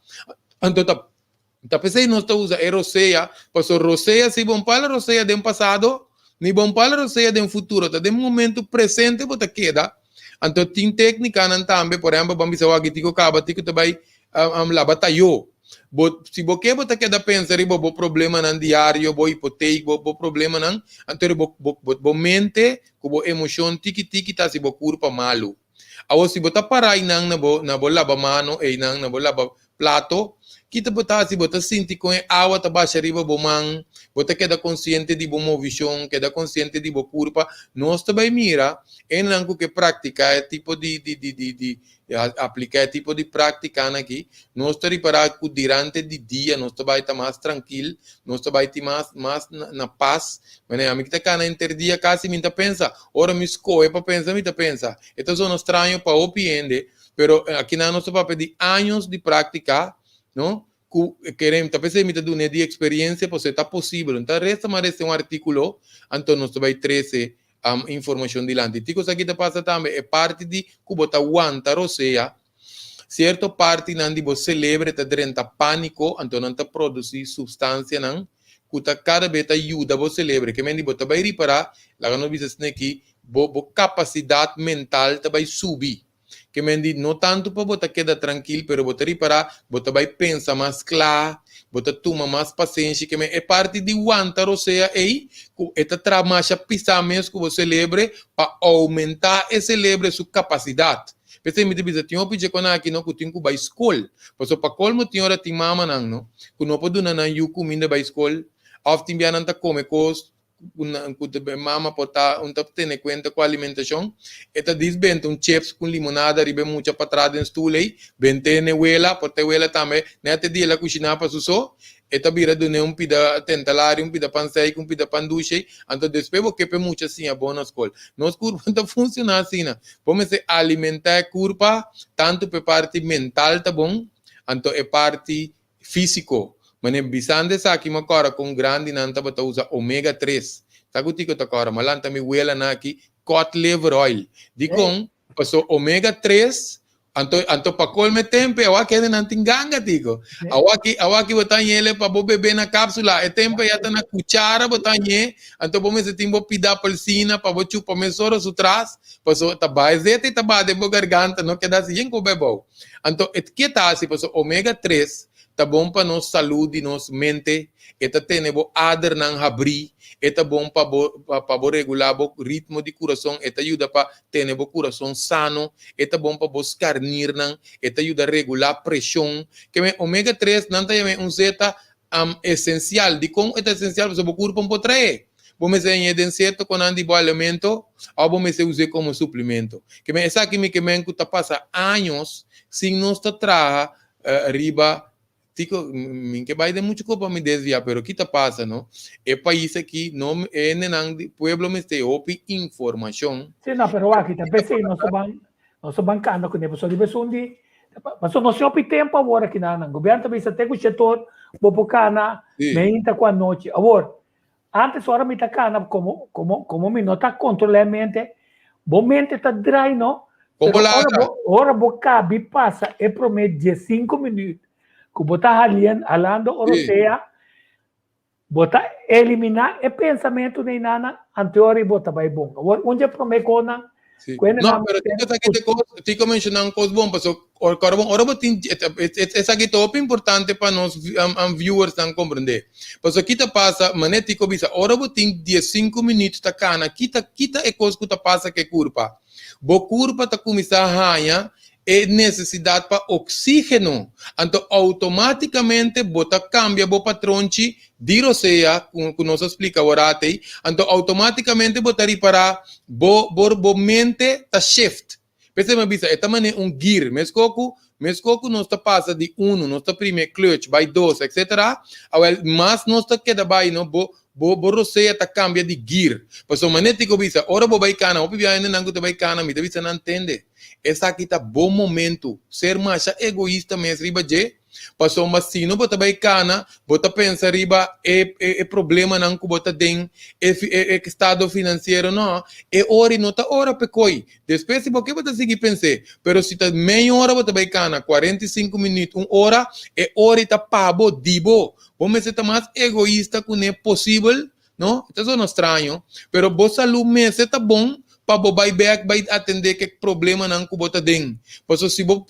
Anto ta ta p'esei nos ta usa e rosea, pasobra rosea si bo no pala rosea den pasado, ni bo no pala rosea den futuro, ta den momento presente bo ta keda. Anto tin téknikanan tambe, por ehèmpel, bo a bisa wak tiko kaba, tiko ta bai laba tayó. Bo si bo ke bo ta keda pensa riba bo problemanan diario, bo hipotek, bo bo problemanan, anto bo bo bo mente ku bo emoshon tiki tiki ta hasi bo kurpa malu. Awor si bo ta para einan na bo na bo laba mano einan na bo laba plato, kita bo ta hasi? Bo ta sinti kon e awa ta basha riba bo man, bo ta keda konsiente di bo movishon, keda konsiente di bo kurpa. Nos ta bai mira einan ku ke praktika e tipo di di di di di aplika e tipo di praktikanan aki, nos ta ripará ku durante di dia nos ta bai ta mas trankil, nos ta bai tin mas mas na pas. Manera ami ki ta kana henter dia kasi mi ta pensa, Ora mi skohe pa pensa, mi ta pensa. E ta zona straño pa hopi hende, pero akinan nos ta papia di años di práktika, no? Ku kere, ta p'esei mi ta dun'é di eksperensia, pasobra e ta posibel. No ta resta mas resta un artíkulo, anto nos ta bai trese informashon dilanti. Tiko esaki ta pasa tambe, e parti di ku bo ta wanta rosea, sierto partinan di bo selebre ta drenta pániko, anto nan ta produsí supstansianan ku ta kada be ta yuda bo selebre. Ke men di bo ta bai ripará, laga nos bisa asina aki, bo bo kapasidat mental ta bai subi. Ke men di no tantu pa bo ta keda trankil, pero bo ta ripará bo ta bai pensa mas kla, bo ta tuma mas pasenshi. Ke men e parti di wanta rosea ei ku e ta traha masha pisá mes ku bo selebre pa oumentá e selebre su kapasidat. P'esei mi ta bisa tin hopi dje kona aki no ku tin ku bai skol. Pasobra pa kolmo tin ora tin mamanan no ku no por duna nan yu kuminda bai skol òf tin bia nan ta kome kos ku nan ku e mama por ta un ta tene kuenta ku alimentashon. E ta dis benta un chips ku un limonada riba e mucha patras den stul ei, bent'é n'e wela, por ta e wela tambe nèt e dia el a kushiná pa su so. E ta bira dun'é un pida tentalari, un pida pansei ku un pida pan dushi, anto despues bo ke p'e mucha siña bon na skol. Nos kurpa ta funshoná asina. Bo mester alimentá e kurpa, tantu p'e parti mental ta bon, anto e parti físiko. Manera bisando esaki mi a kòrda kon grandinan tabata usa omega tres. Sa ku tiko ta kòrda? Mi a lanta mi welanan aki cod liver oil. Dikon? Paso omega tres Anto, anto pa colme tempe, awa kende nan tin ganga tico. Awa ki, awa ki bo ta ñele pa bo bebe na cápsula, e tempe ya ta na cuchara bo ta ñe, anto bo mester tin bo pida appelsina pa bo chupa mesora su tras, paso ta bae zeta y ta baha den bo garganta, no keda asi yen ku bebou. Anto e ke ta hasi paso omega 3 ta bon pa nos salud di nos mente, e ta tene bo adernan habrí, e ta bon pa bo pa bo regulá bo ritmo di kurason, e ta yuda pa tene bo kurason sano, e ta bon pa bo skarnirnan, e ta yuda regulá preshon. Ke men omega 3 nan ta yam'é un zeta esensial. Dikon e ta esensial? Pasobra bo kurpo no por traé. Bo mester hañ'é den sierto konan di bo alimento òf bo mester us'é komo suplemento. Ke men esaki mi ke men ku ta pasa años sin nos ta traha riba Tiko, mi ke bai den muchu ko pa mi desvia, pero ki ta pasa no? E pais aki no e hendenan di pueblo mester hopi informashon. Si no, pero wak, ta pesei nos ta ban nos ta ban kanda kuné, pasobra riba esun di pasobra nos tin hopi tempu awor aki nan, nan gobierno ta bisa te ku shetor bo por kana meinta ku anochi. Awor, antes ora mi ta kana komo komo komo mi no ta kontrolá e mente, bo mente ta drai no, Kon pero bo ora laga? bo ora bo kabi pasa e promé diesinku minüt ku bo ta halien halando ora sea, bo ta eliminá e pensamentu nei nana, anto ora bo ta bai bon. Awor un dje promé konan. Sí. No, pero Tico sa ki cos, Tico menciona un cos bon, paso ora bon, ora bo tin esaki ta hopi importante pa nos viewers nan comprende. Paso kita pasa, mane Tico bisa, ora bo tin 15 minuut ta cana, kita kita e cos ku ta pasa ke curpa. Bo curpa ta cuminsa haña e necesidad pa oxígeno. Anto automáticamente bo ta cambia bo patronchi di rosea, ku nos a splika awor atei, anto automáticamente bo ta ripará bo mente ta shift. P'esei mi a bisa, e ta manera un gear, meskos ku nos ta pasa di 1, nos ta primi clutch, bai 2, etc. Awel, mas nos ta keda bai, no, bo rosea ta cambia di gear. Paso manera Tico bisa, ora bo bai cana, hopi biaha nan ku ta bai cana, mi ta bisa nan: tende, esaki ta bon momento, ser masha egoista mes riba dje, paso mas si no bo ta bai cana, bo ta pensa riba e problema nan ku bo ta den, e estado finansiero, no, e ora no ta ora p'e koi. Despues si bo ke bo ta sigui pensa, pero si ta meia ora bo ta bai cana, 45 minuut, un ora, e ora ta pa bo, di bo. Bo mester ta mas egoista ku ne posibel, no? Esei no straño, pero bo salú mester ta bon pa bo bai back bai atendé ke problema nan ku bo ta den. Paso si bo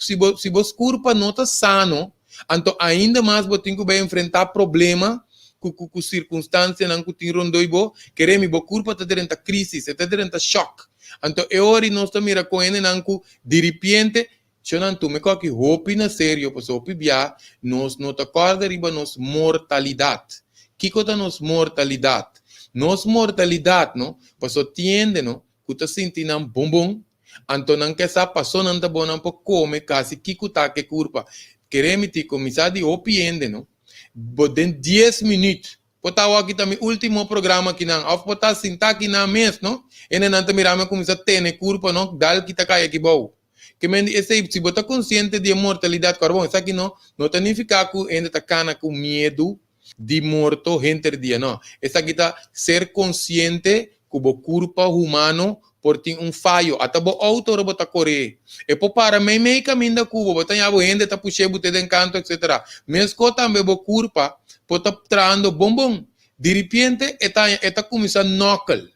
kurpa no ta sano, anto ainda mas bo tin ku bai enfrentá problema ku sirkunstansia nan ku tin rondó bo, kere mi bo kurpa ta drenta krísis, ta drenta shock. Anto e ora nos ta mira ku nan ku di repente Shonan tuma esaki hopi na serio, paso hopi bia nos no ta kòrda riba nos mortalidat. Kiko ta nos mortalidat? Nos mortalidat, no? Paso tiende, no? Ku ta sinti nan bon bon, anto nan ke sa paso nan ta bon nan por kome kasi kiko ta ke kurpa. Kere mi Tico, mi sa di hopi hende, no? Bo den 10 minuut, por ta aki ta mi último programa aki nan, òf por ta sinta aki nan mes, no? E nan ta mira mi kuminsá tene kurpa, no? Dal kita kai aki bou. Ke men esei, si bo ta konsiente di mortalidat, klaro, bon, esaki no ta nifiká ku hende ta kana ku miedu di morto henter dia, no. Esaki ta ser konsiente ku bo kurpa humano por tin un fayo. Ata bo outo ora bo ta kore. E por para mei mei kaminda ku bo, bo ta bo hende ta pushe bo te den kanto, etc. Meskos tambe bo kurpa por ta trahando bon bon. Di repente e ta kuminsá nòkel.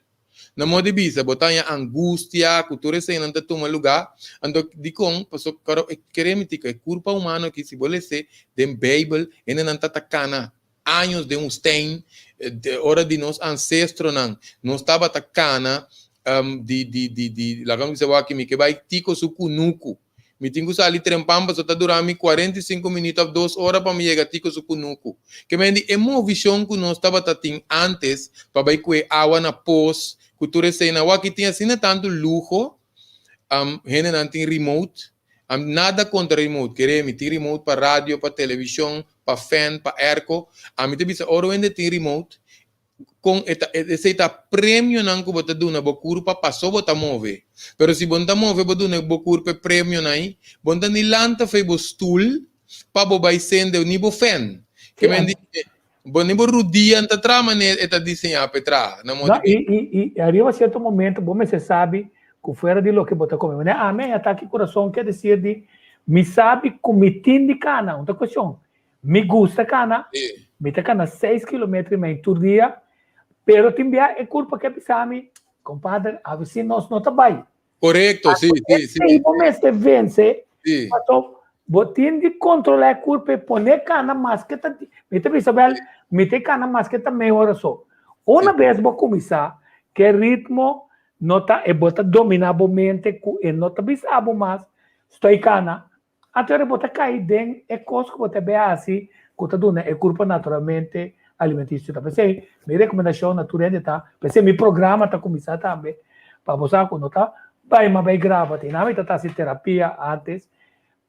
Na modo di bisa, bo ta angustia, ku tur esei ta tuma lugá. Anto di kon, paso karo kere mi Tico, e kurpa humano aki, si bo lesa den Bijbel, nan ta kana años den woestijn, de ora di nos ancestronan, nos tabata kana di laga mi bisa aki mi ke bai Tico su kunuku. Mi tin ku sali trempan paso ta dura mi 45 minuut òf 2 ora pa mi yega Tico su kunuku. Ke men di e movishon ku nos tabata tin antes pa bai kue awa na pos, ku tur esei na waki tin asina tantu luho, hende nan tin remote, nada kontra remote, kere mi tin remote pa radio, pa televishon, pa fan, pa airco. Ami ta bisa ora hende tin remote, kon eta esei ta premio nan ku bo ta duna bo kurpa paso bo ta move. Pero si bo ta move bo duna bo kurpa premio nai, bo ta ni lanta fo'i bo stoel pa bo bai sende ni bo fan. Ke men di bo ni bo rudia ta tra mane e ta diseñá p'e tra. Na No, i ariba sierto momento, bo mester sabi ku fuera di loke bo ta kome. Manera ami atake kurason ke desir di mi sabi ku mi tin di kana, un ta kuestion. Mi gusta kana, mi ta kana 6,5 kilometer tur dia, pero tin bia e kurpa ke bisa mi: "Kompadre, a si nos no ta bai." Korekto, si. I bo mester vense, anto bo tin di kontrolá e kurpa i pone kana maske ta, mi ta bisa bel, mi ta kana maske ta mei ora so. Una bes bo kuminsá, ke ritmo no ta, e bo ta dominá bo mente ku e no ta bisa bo mas, stòp kana. Anto bo ta kai den e kos ku bo ta be hasi ku ta duna e kurpa naturalmente alimentisio. Ta p'esei mi rekomendashon na tur hende ta, p'esei mi programa ta kuminsá tambe, pa bo sa ku no ta bai ma bai graba tin. Ami ta hasi terapia antes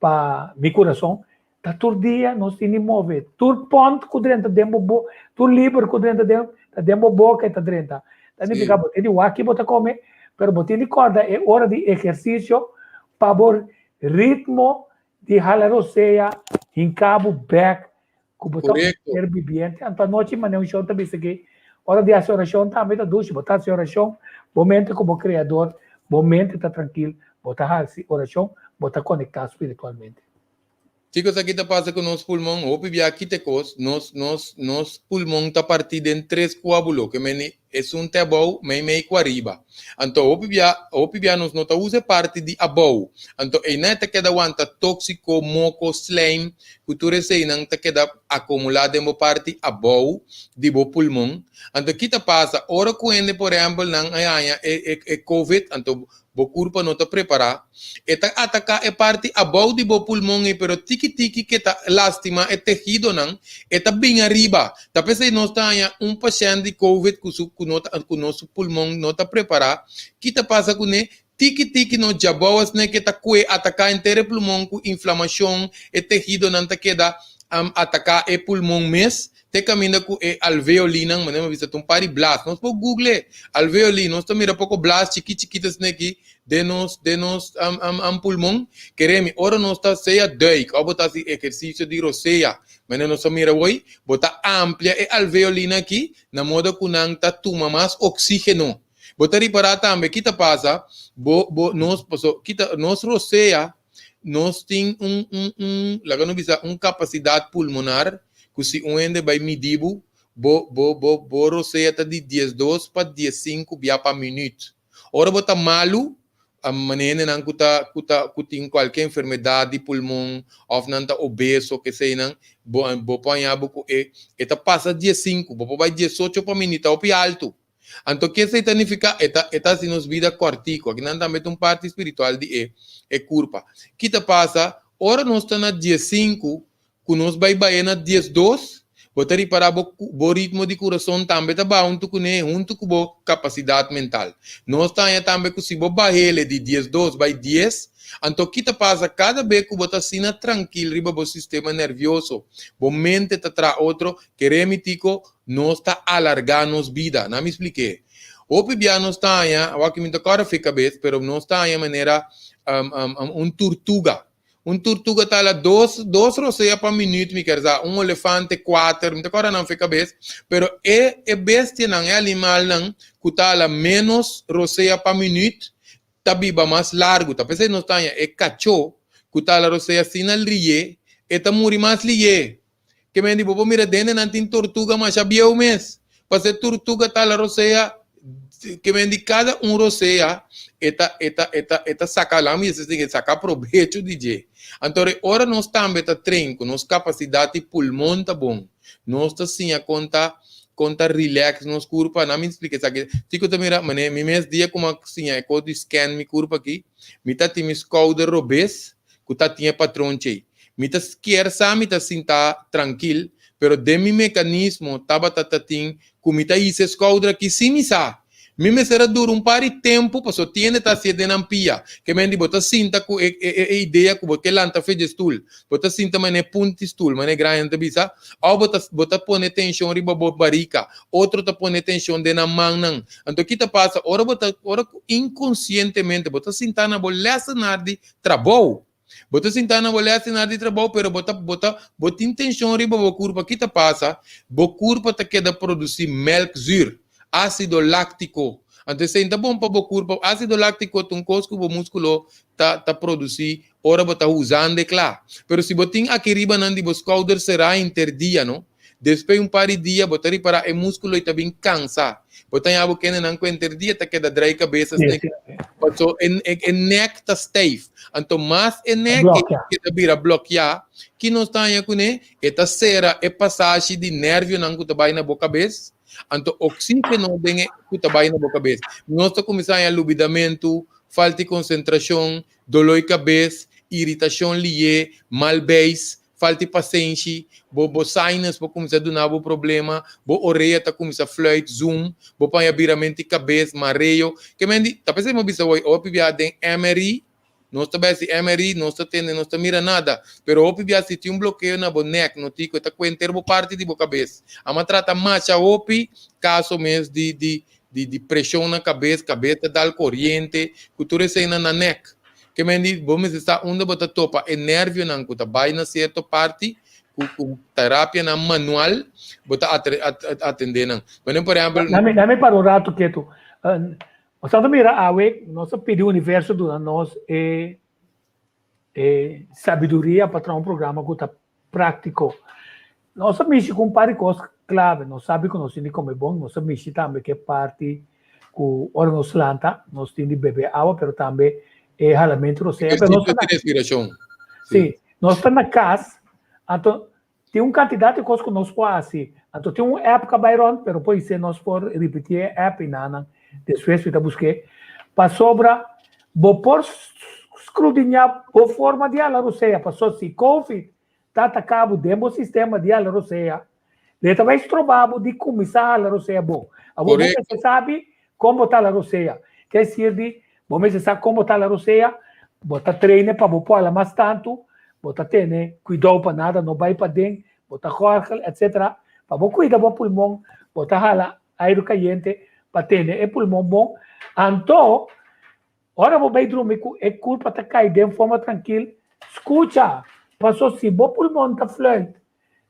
pa mi kurason. Ta tur dia nos tin di move. Tur pònt ku drenta den bo, tur liber ku drenta den bo boka e ta drenta. Ta nifiká bo tin di wak ki bo ta kome, pero bo tin di kòrda e ora di ehersisio pa bo ritmo di hala rosea hinka bo bèk ku bo ta ser viviente. Anto anochi manera un shon ta bisa ki ora di hasi orashon tambe ta dushi. Bo ta hasi orashon, bo mente ku bo kreador, bo mente ta trankil, bo ta hasi orashon, bo ta konektá spiritualmente. Kiko esaki ta pasa ku nos pulmon? Hopi bia kita e kos, nos nos nos pulmon ta partí den tres kuabulo, ke meni esun te abou, meimei ku ariba. Anto hopi bia hopi bia nos no ta usa e parti di abou. Anto einan e ta keda wanta tóksiko, moko, slijm, ku tur eseinan ta keda akumulá den bo parti abou di bo pulmon. Anto ki ta pasa? Ora ku hende por ehèmpel nan a haña e e e covid, anto Bo kurpa no ta prepará. E ta ataká e parti abou di bo pulmon ei, pero tiki tiki ke ta lastimá e tehidonan, e ta bin ariba. Ta p'esei nos ta haña un pashènt di covid ku su ku no ta ku no su pulmon no ta prepará. Ki ta pasa kuné? Tiki tiki no djabou asina ke ta kue ataká henter e plumon ku inflamashon, e tehidonan ta keda ataká e pulmon mes. Te kaminda ku e alveolinan, manera mi a bisa, ta un par di blas. Nos por google alveoli, nos ta mira poko blas chikí chikí ta sneki den nos den nos pulmon. Kere mi, ora nos ta sea duik òf bo ta hasi ehersisio di rosea, manera nos a mira awor, bo ta amplia e alveolinan aki na moda ku nan ta tuma mas oksígeno. Bo ta ripará tambe ki ta pasa, bo bo nos paso kita nos rosea Nos tin un un un laga nos bisa un kapasidat pulmonar ku si un hende bai midi bo, bo bo bo bo rosea ta di diesdos pa diessinku bia pa minüt. Ora bo ta malu, manera hendenan ku ta ku ta ku tin kualke enfermedat di pulmon òf nan ta obeso keseinan, bo bo por haña bo ku e e ta pasa diessinku, bo por bai diesocho pa minüt, ta hopi altu. Anto ke esei ta nifiká? E ta e ta hasi nos bida kòrtiku. Akinan tambe ta un parti spiritual di e e kurpa. Ki ta pasa ora nos ta na diesinku ku nos bai bai na diesdos? Bo ta ripará bo bo ritmo di kurason tambe ta baha huntu kuné, huntu ku bo kapasidat mental. Nos ta haña tambe ku si bo bahele di diesdos bai dies, Anto ki ta pasa kada be ku bo ta asina trankil riba bo sistema nervioso, bo mente ta traha otro, Kere mi tiko, nos ta alargá nos bida. Na mi splik'é. Hopi bia nos ta haña, awor aki mi ta kòrda fi kabes, pero nos ta haña manera un turtuga. Un turtuga ta hala dos, dos rosea pa minüt, mi ker sa, un olefante kuater, mi ta kòrda nan fi kabes, pero e e bestianan, e animalnan ku ta hala ménos rosea pa minüt, ta biba mas largu. Ta p'esei nos ta haña e kachó ku ta hala rosea asina lié, e ta muri mas lié. Ke men di bo por mira dende nan tin tortuga masha bieu mes. Pase tortuga ta la rosea, ke men di kada un rosea e ta e ta e ta e ta saka laga mi bisa e saka probecho di dje. Anto e ora nos tambe ta train ku nos kapasidat di pulmon ta bon, nos ta siña kon ta kon ta relax nos kurpa. Nan mi splika esaki. Tiko ta mira manera mi mes dia ku mi a siña e kos di scan mi kurpa aki, mi ta tin mi skouder robes ku ta tin e patron chei. Mi ta skier sa mi ta sinta trankil, pero den mi mekanismo tabata ta tin ku mi ta hisa e skouder aki sin mi sa. Mi mester a dura un par di tempu paso tiende ta hasié den nan pia. Ke men di bo ta sinta ku e e idea ku bo ke lanta fe dje stul. Bo ta sinta manera e punti stul, manera e gran hende ta bisa, òf bo ta bo ta pone tenshon riba bo barika, otro ta pone tenshon den nan mannan. Anto ki ta pasa ora bo ta ora ku inkonsientemente bo ta sinta na bo lèsenar di trabou. Bo ta sintá na bo lèsenar di trabou, pero bo ta bo ta bo tin tenshon riba bo kurpa. Ki ta pasa? Bo kurpa ta keda produsí melkzuur, ásido láktiko. Anto esei no ta bon pa bo kurpa. Ásido láktiko ta un kos ku bo múskulo ta ta produsí ora bo ta usando e kla. Pero si bo tin aki riba nan di bo skouder será henter dia, no? Despues un par di dia bo ta ripará e múskulo ei ta bin kansa. Bo ta haña bo kendenan ku henter dia ta keda drai kabes asina paso e e nek ta stijf. Anto mas e nek ei keda bira blokiá, ki nos ta haña kuné? E ta sera e pasashi di nervionan ku ta bai na bo kabes, anto oksígeno den e ku ta bai na bo kabes. Nos ta kuminsá haña lubidamentu, falta di konsentrashon, doló di kabes, iritashon lié, mal beis. Falta pasenshi, bo bo sinus por kuminsá duna bo problema, bo orea ta kuminsá fluit, zoom, bo paña biramento di kabes, mareo. Ke men di, ta p'esei mi a bisa hoy, hopi biaha den MRI, nos ta bai hasi MRI, nos ta tende, nos ta mira nada. Pero hopi biaha si tin un blokeo na bo nek, no tin ku e ta kue henter bo parti di bo kabes. Ama trata masha hopi kaso mes di di di di preshon na kabes, kabes ta dal koriente, ku tur eseinan na nek. Ke men di bo mester sa unda bo ta topa e nervionan ku ta bai na sierto parti ku ku terapianan manual bo ta atendé nan. Bueno, por ehèmpel. Lami lami para un ratu ketu. Nos a ta mira awe, nos a pidi universo duna nos e. E sabiduria pa traha un programa ku ta práktiko. Nos a mishi ku un par di kos klave. Nos sabi ku nos tin di kome bon, nos a mishi tambe ku e parti ku ora nos lanta nos tin di bebe awa, pero tambe e halamentu rosea. Pero nos ta na, respirashon. Sí, nos ta na kas, anto tin un kantidat di kos ku nos por hasi. Anto tin un app ku a bai rònt, pero podisé nos por ripití e app i nan despues mi ta busk'é. Pasobra bo por skrudiñá bo forma di hala rosea, pasobra si Covid ta ataká bo den bo sistema di hala rosea, lo ta bai stroba bo di kuminsá hala rosea bon. Awor bo mester sabi kon bo ta hala rosea. Ke sirbi Bo mester sa kon bo ta hala rosea, bo ta traine pa bo por hala mas tantu, bo ta tene kuidou pa nada no bai paden, bo ta gòrgel, etc. Pa bo kuida bo pulmon, bo ta hala airu kayente pa tene e pulmon bon. Anto, ora bo bai drumi ku e kurpa ta kai den forma trankil, skucha, paso si bo pulmon ta fluit,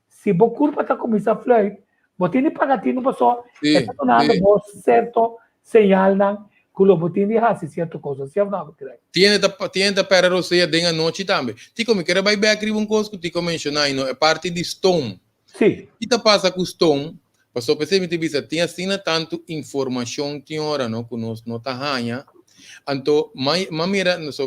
Si bo kurpa ta kuminsá fluit, bo tin di paga tinu paso e ta dunando bo sierto señalnan ku lo bo tin di hasi sierto kos. Así òf no, Greg? Tiene ta tiene ta pèrdè rosea den anochi tambe. Tiko, mi kere bai bèk riba un kos ku Tiko menshoná i no e parti di stoom. Ki ta pasa ku stoom? Pasobra p'esei mi ta bisa tin asina tantu informashon tin ora no ku nos no ta haña. Anto m'a mira nos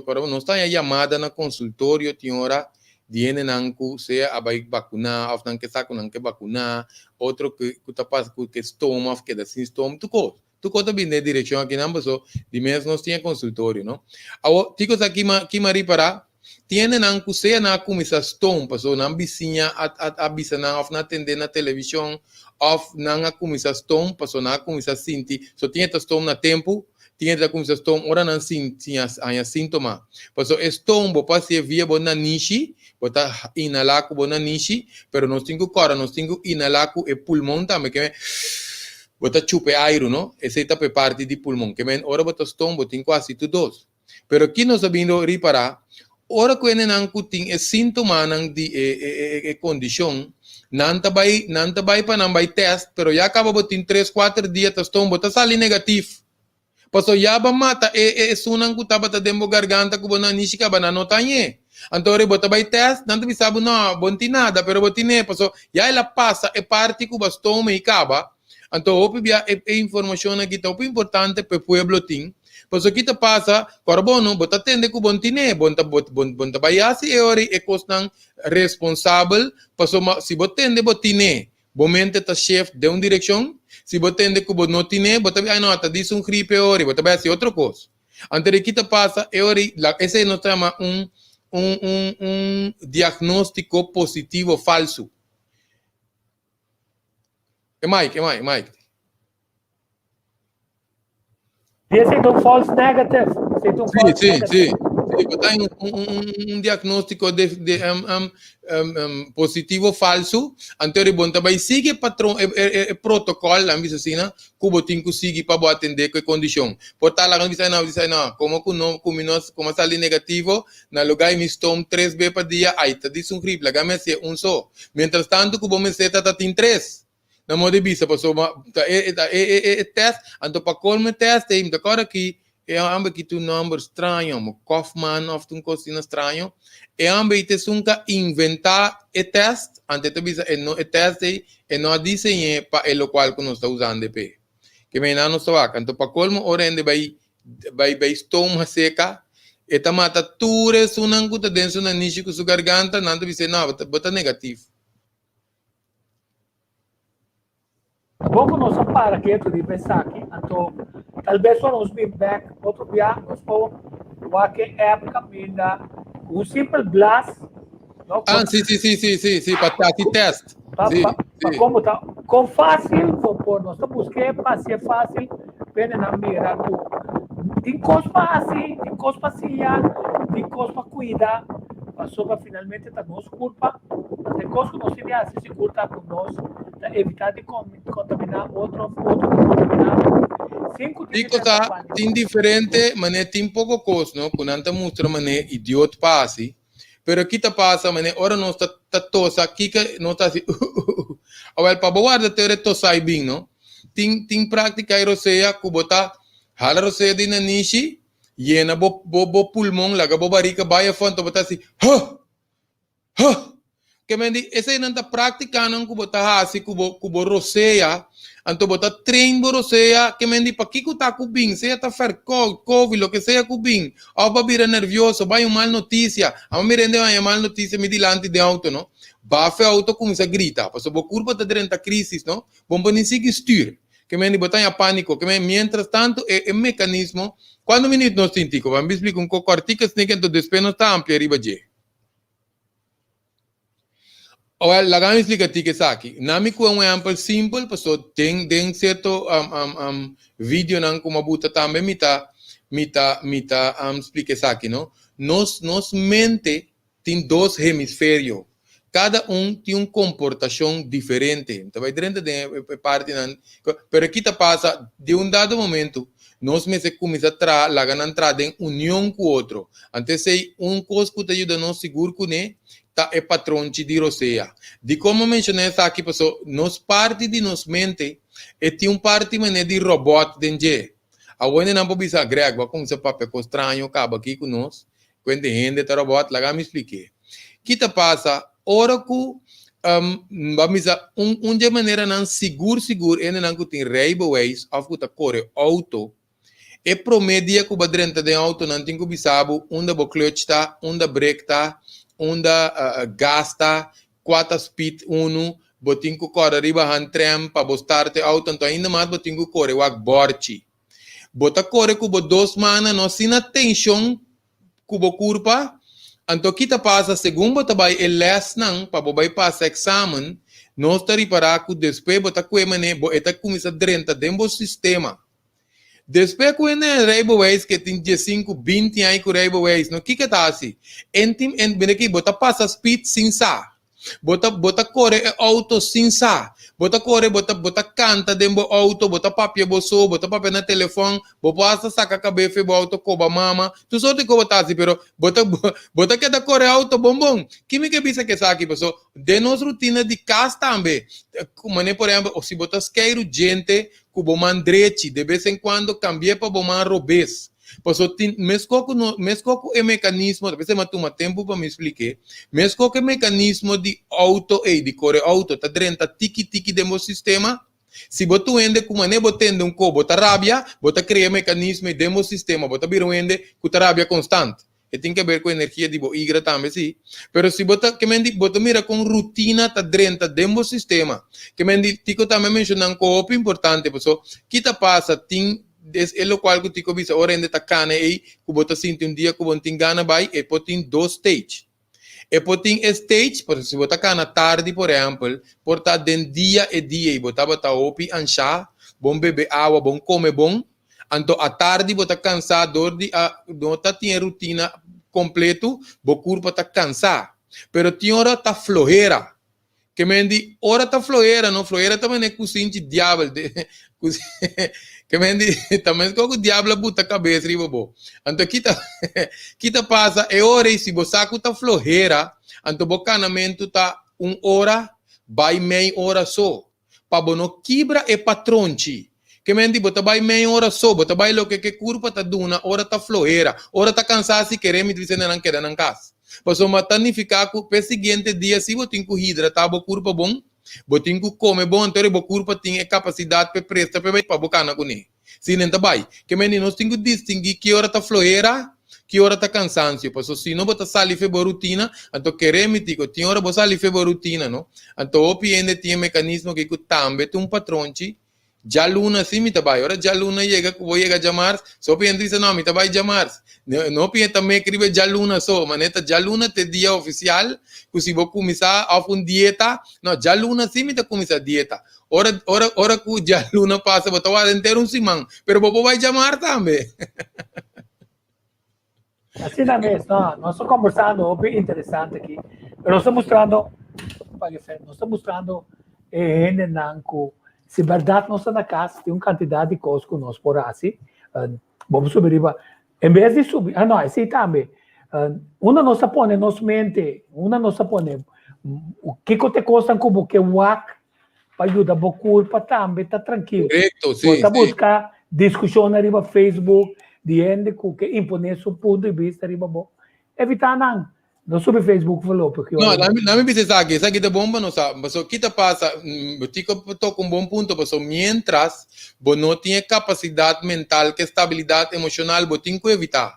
ta haña yamada na konsultorio tin ora di hendenan ku sea a bai bakuná òf nan ke sa ku nan ke bakuná, otro ku ku ta pasa ku ke stoma òf keda sin stoma, tur kos. Tur kos ta bini den e direkshon akinan paso di mes nos tin e konsultorio, no. Awor, kiko sa ki m'a ki m'a ripará? Tin hendenan ku sea nan a kuminsá stom paso nan bisiña a a a bisa nan òf nan a tendé na televishon òf nan a kuminsá stom paso nan a kuminsá sinti, so tin e ta stom na tempu, Tin hende ta kuminsá stoom ora nan sinti haña síntoma. Pasobra e stoom bo por hasié via bo nanishi, bo ta inhalá ku bo nanishi, pero nos tin ku kòrda nos tin ku inhalá ku e pulmon tambe ke men bo ta chupa e airu no, esei ta pa e parti di pulmon. Ke men ora bo ta stoom bo tin ku hasi tur dos. Pero ki nos a bin lo ripará, ora ku hendenan ku tin e síntomanan di e e kondishon, nan ta bai nan ta bai pa nan bai tèst, pero ya kaba bo tin tres kuater dia ta stoom bo ta sali negatif. Paso ya bo a mata e e esunnan ku tabata den bo garganta ku bo nanishi kaba nan no ta hañ'é. Anto ora bo ta bai tèst, nan ta bisa bo, no, bo no tin nada, pero bo tin'é, paso ya el a pasa e parti ku bo a stoma i kaba. Anto hopi bia e e informashonnan aki ta hopi importante pa e pueblo tin. Paso ki ta pasa, kòrda bo no, bo ta tende ku bo no tin'é, bo no ta bo bo no ta bai hasi e ora e kosnan responsabel, pasobra si bo tende bo tin'é, Bo mente ta shift den un direccion, si bo tende cu bo no tine, bo ta bi, ay no, ta dice un gripe e ora, bo ta bay haci otro cos. Anto di ki ta pasa e ora, esey nos ta yama un, un, un, un diagnostico positivo falso. E mic, e mic, mic. Esey ta un false negative. Esey ta un false negative. Sí, sí. Sí, bo ta un, un, un diagnóstico de, de um, um, um, um, positivo falso. Anto ri bon ta bai sigue patron, e, e, e protocol, lan bisa asina, ku bo tin ku sigui pa bo atende ku e kondishon. Por tal laga bisa no, bisa no, komo ku no, ku mi no, komo sali negativo, na lugar mi stoom tres be pa dia, ai ta dis un grip, laga mi hasié un so. Mientras tanto ku bo mester ta ta tin tres. Na modo di bisa pasobra ta e ta e e e test anto pa colmo e test ei mi ta acorda ki e homber ki tin un nomber straño mo Kaufman of un cos asina straño e homber ei ta esun ka inventa e test anto e ta bisa e no e test ei e no a diseñe pa e locual cu nos ta usando e p'e ke mena nos ta wak anto pa colmo ora hende bai bai bai stoma seca e ta mata tur esunnan cu ta den su nanishi cu su garganta nan ta bisa no bo ta negativo. Bon ku nos a para ketu riba esaki, anto talbes ora nos bin bek otro bia nos por wak e app kaminda ku un simpel blas no Ah, sí, sí, sí, sí, sí, sí, pa hasi test. Pa, Sí, pa, pa sí. komo ta kon fásil bo por nos ta busk'é pa hasié fásil pende nan mira ku tin kos pa hasi, tin kos pa siña, tin kos pa kuida, pasobra finalmente ta nos kulpa. E kos ku nos tin di hasi sigur ta ku nos ta evitá di kontaminá otro òf otro di kontaminá nos sin ku tin di Kiko ta pensa pániko. tin diferente manera tin poko kos no ku nan ta mustra manera idiot pa hasi pero ki ta pasa manera ora nos ta ta tosa kiko nos ta hasi uhuhuhu awel pa bo warda te ora e tosai bin no tin tin praktika e rosea ku bo ta hala rosea di nanishi. Yena bo bo bo pulmon, laga bo barika bai afó, anto bo ta hasi huh! Huh! Ke men di, eseinan ta práktikanan ku bo ta hasi ku bo ku bo rosea, anto bo ta train bo rosea, ke men di pakiko ta ku bin, sea ta fèrkout, covid, loke sea ku bin, òf bo a bira nervioso, bai un mal notisia, amo mira hende haña mal notisia mi dilanti den outo no, bafe outo kuminsá grita, pasobra bo kurpa ta drenta krísis no, bo no por ni sigui stür, ke men di bo ta haña pániko, ke men miéntras tantu e e mekanismo, kuantu minüt nos tin Tico? Ban splika un koko kòrtiku esaki anto despues nos ta amplia riba dje. Wel, laga mi splika ti esaki. Na mi kue un ehèmpel simpel, paso den den sierto videonan ku mi a buta tambe mi ta mi ta mi ta splika esaki no. Nos nos mente tin dos hemisferio. Kada un tin un komportashon diferente. Mi ta bai drenta den e partinan, pero ki ta pasa di un dado momento nos mester kuminsá traha laga nan traha den union ku otro. Anto esei un kos ku ta yuda nos sigur kuné ta e patronchi di rosea. Dikon mi menshoná esaki? Pasobra nos parti di nos mente e tin un parti manera di robòt den dje. Awor nan por bisa, Greg, bo a kuminsá papia kos straño kaba aki ku nos, Kuente hende ta robot? Laga mi splik'é. Ki ta pasa ora ku bo misa un un dje maneranan sigur sigur hendenan ku tin rijbewijs òf ku ta kore outo, e promé dia ku bo drenta den outo nan tin ku bisa bo unda bo clutch ta, unda brek ta, unda gas ta, kua ta speed unu, bo tin ku kòrda riba handrem pa bo start e outo, anto ainda mas bo tin ku kore wak bòrchi. Bo ta kore ku bo dos mannan no asina tenshon ku bo kurpa, anto ki ta pasa segun bo ta bai e lèsnan pa bo bai pasa eksamen, nos ta ripará ku despues bo ta kue manera bo e ta kuminsá drenta den bo sistema. Despues ku hende a rijbewijs ke tin diesinku, binti aña ku rijbewijs no kiko e ta hasi? En tin en mira aki bo ta pasa speed sin sa. Bo ta bo ta kore e outo sin sa. Bo ta kore bo ta bo ta kanta den bo outo, bo ta papia bo so, bo ta papia na telefòn, bo por hasta saka kabes for bo outo koba mama. Tur sorti kos bo ta hasi pero bo ta bo ta keda kore outo bon bon. Ki mi ke bisa ku esaki? Paso den nos rutina di kas tambe, manera por ehèmpel si bo ta skeiru djente ku bo man drechi de bes en kuando kambi'é pa bo man robes. Paso tin meskos ku no meskos ku e mekanismo, ta p'esei mi a tuma tempu pa mi splik'é, meskos ku e mekanismo di outo ei, di kore outo, ta drenta tiki tiki den bo sistema, si bo ta un hende ku manera bo tende un ko bo ta rabia, bo ta krea e mekanismo ei den bo sistema, bo ta bira un hende ku ta rabia konstant. E tin ke ber ku energia di bo igra tambe si. Pero si bo ta ke men di bo ta mira kon rutina ta drenta den bo sistema. Ke men di Tico tambe a menshoná un ko hopi importante paso ki ta pasa tin des e lokual ku Tico bisa ora hende ta kana ei ku bo ta sinti un dia ku bo no tin gana bai e por tin dos stage. E por tin e stage pasobra si bo ta kana tardi por ehèmpel por ta den dia e dia ei bo tabata hopi anshá bon bebe awa bon kome bon Anto atardi bo ta kansá dor di a no ta tin e rutina kompletu, bo kurpa ta kansá. Pero tin ora ta flohera. Ke men di ora ta flohera no, flohera ta manera kusinchi diabel ke men di ta meskos ku diabel a buta kabes riba bo. Anto kita kita pasa e ora ei si bo sa ku ta flohera, anto bo kanamentu ta un ora bai mei ora so. pa bo no kibra e patronchi. Ke men di bo ta bai mei ora so, bo ta bai loke ke kurpa ta duna ora ta flohera, ora ta kansá si kere mi ta bisa nan keda nan kas. Pasobra ta nifiká ku p'e siguiente dia si bo tin ku hidratá bo kurpa bon, bo tin ku kome bon, anto bo kurpa tin e kapasidat p'e presta p'e bai pa bo kana kuné. Si nan ta bai. Ke men di nos tin ku distinguí ki ora ta flohera, ki ora ta kansansio. Paso si no bo ta sali fe bo rutina, anto kere mi tiko, tin ora bo sali fe bo rutina no. Anto hopi hende tin e mekanismo aki ku tambe ta un patronchi, djaluna si mi ta bai. Ora djaluna yega ku bo yega djamars, so hopi hende bisa no mi ta bai djamars. No hopi hende ta mek riba e djaluna so, manera ta djaluna ta e dia ofisial ku si bo kuminsá òf un dieta, no djaluna si mi ta kuminsá dieta. Ora, ora, ora ku djaluna pasa bo ta warda henter un siman, pero bo por bai djamar tambe. Asina mes, no, nos ta kombersando hopi interesante aki, pero nos ta mustrando, nos ta mustrando e hendenan ku si bèrdat nos ta na kas tin un kantidat di kos ku nos por hasi, bo por subi riba, en bes di subi, ah no, esei tambe, unda nos ta pone nos mente, unda nos ta pone, kiko ta e kosnan ku bo ke wak pa yuda bo kurpa tambe ta trankil. Korekto, si. Bo ta buska diskushonnan riba Facebook, di hende ku ke imponé su punto di bista riba bo. Evitá nan. No subi Facebook voorlopig, No, Jordan. lami bisa esaki, esaki ta bon pa nos sa. Paso ki ta pasa, Tico toca un bon punto, paso mientras bo no tin e capacidad mental ke stabilidad emocional, bo tin cu evita.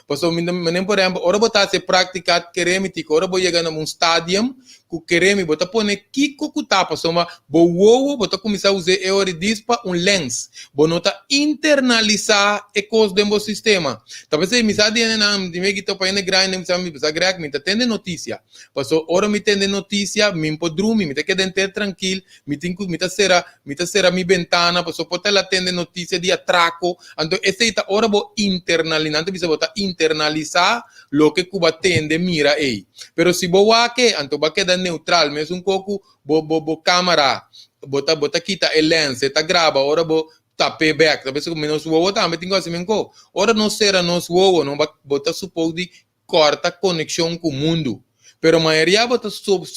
Paso mi ta, manera por ehempel, ora bo ta haci e practica, kere mi Tico, ora bo yega na un stadium cu kere mi, bo ta pone kico cu ta, pasobra bo wowo bo ta cuminsa usa e ora dis pa un lens. Bo no ta internalisá e kos den bo sistema. Ta p'esei mi sa di hendenan, mi meki topa hende grandi, mi sa mi sa Greg, mi ta tende notisia. Paso ora mi tende notisia, mi por drumi, mi ta keda henter trankil, mi tin ku mi ta sera, mi ta sera mi bentana, paso por ta el a tende notisia di atrako. Anto esei ta ora bo internali, nan ta bisa bo ta internalisá loke ku bo a tende, mira ei. Pero si bo wak e, anto bo a keda neutral, mesun ko ku bo bo bo camera bo ta bo ta kita e lens e ta graba ora bo tap'e bek ta bisa ku nos wowo tambe tin ku hasi menko ora nos sera nos wowo no bo ta supos di korta konekshon ku mundu pero mayoria bo ta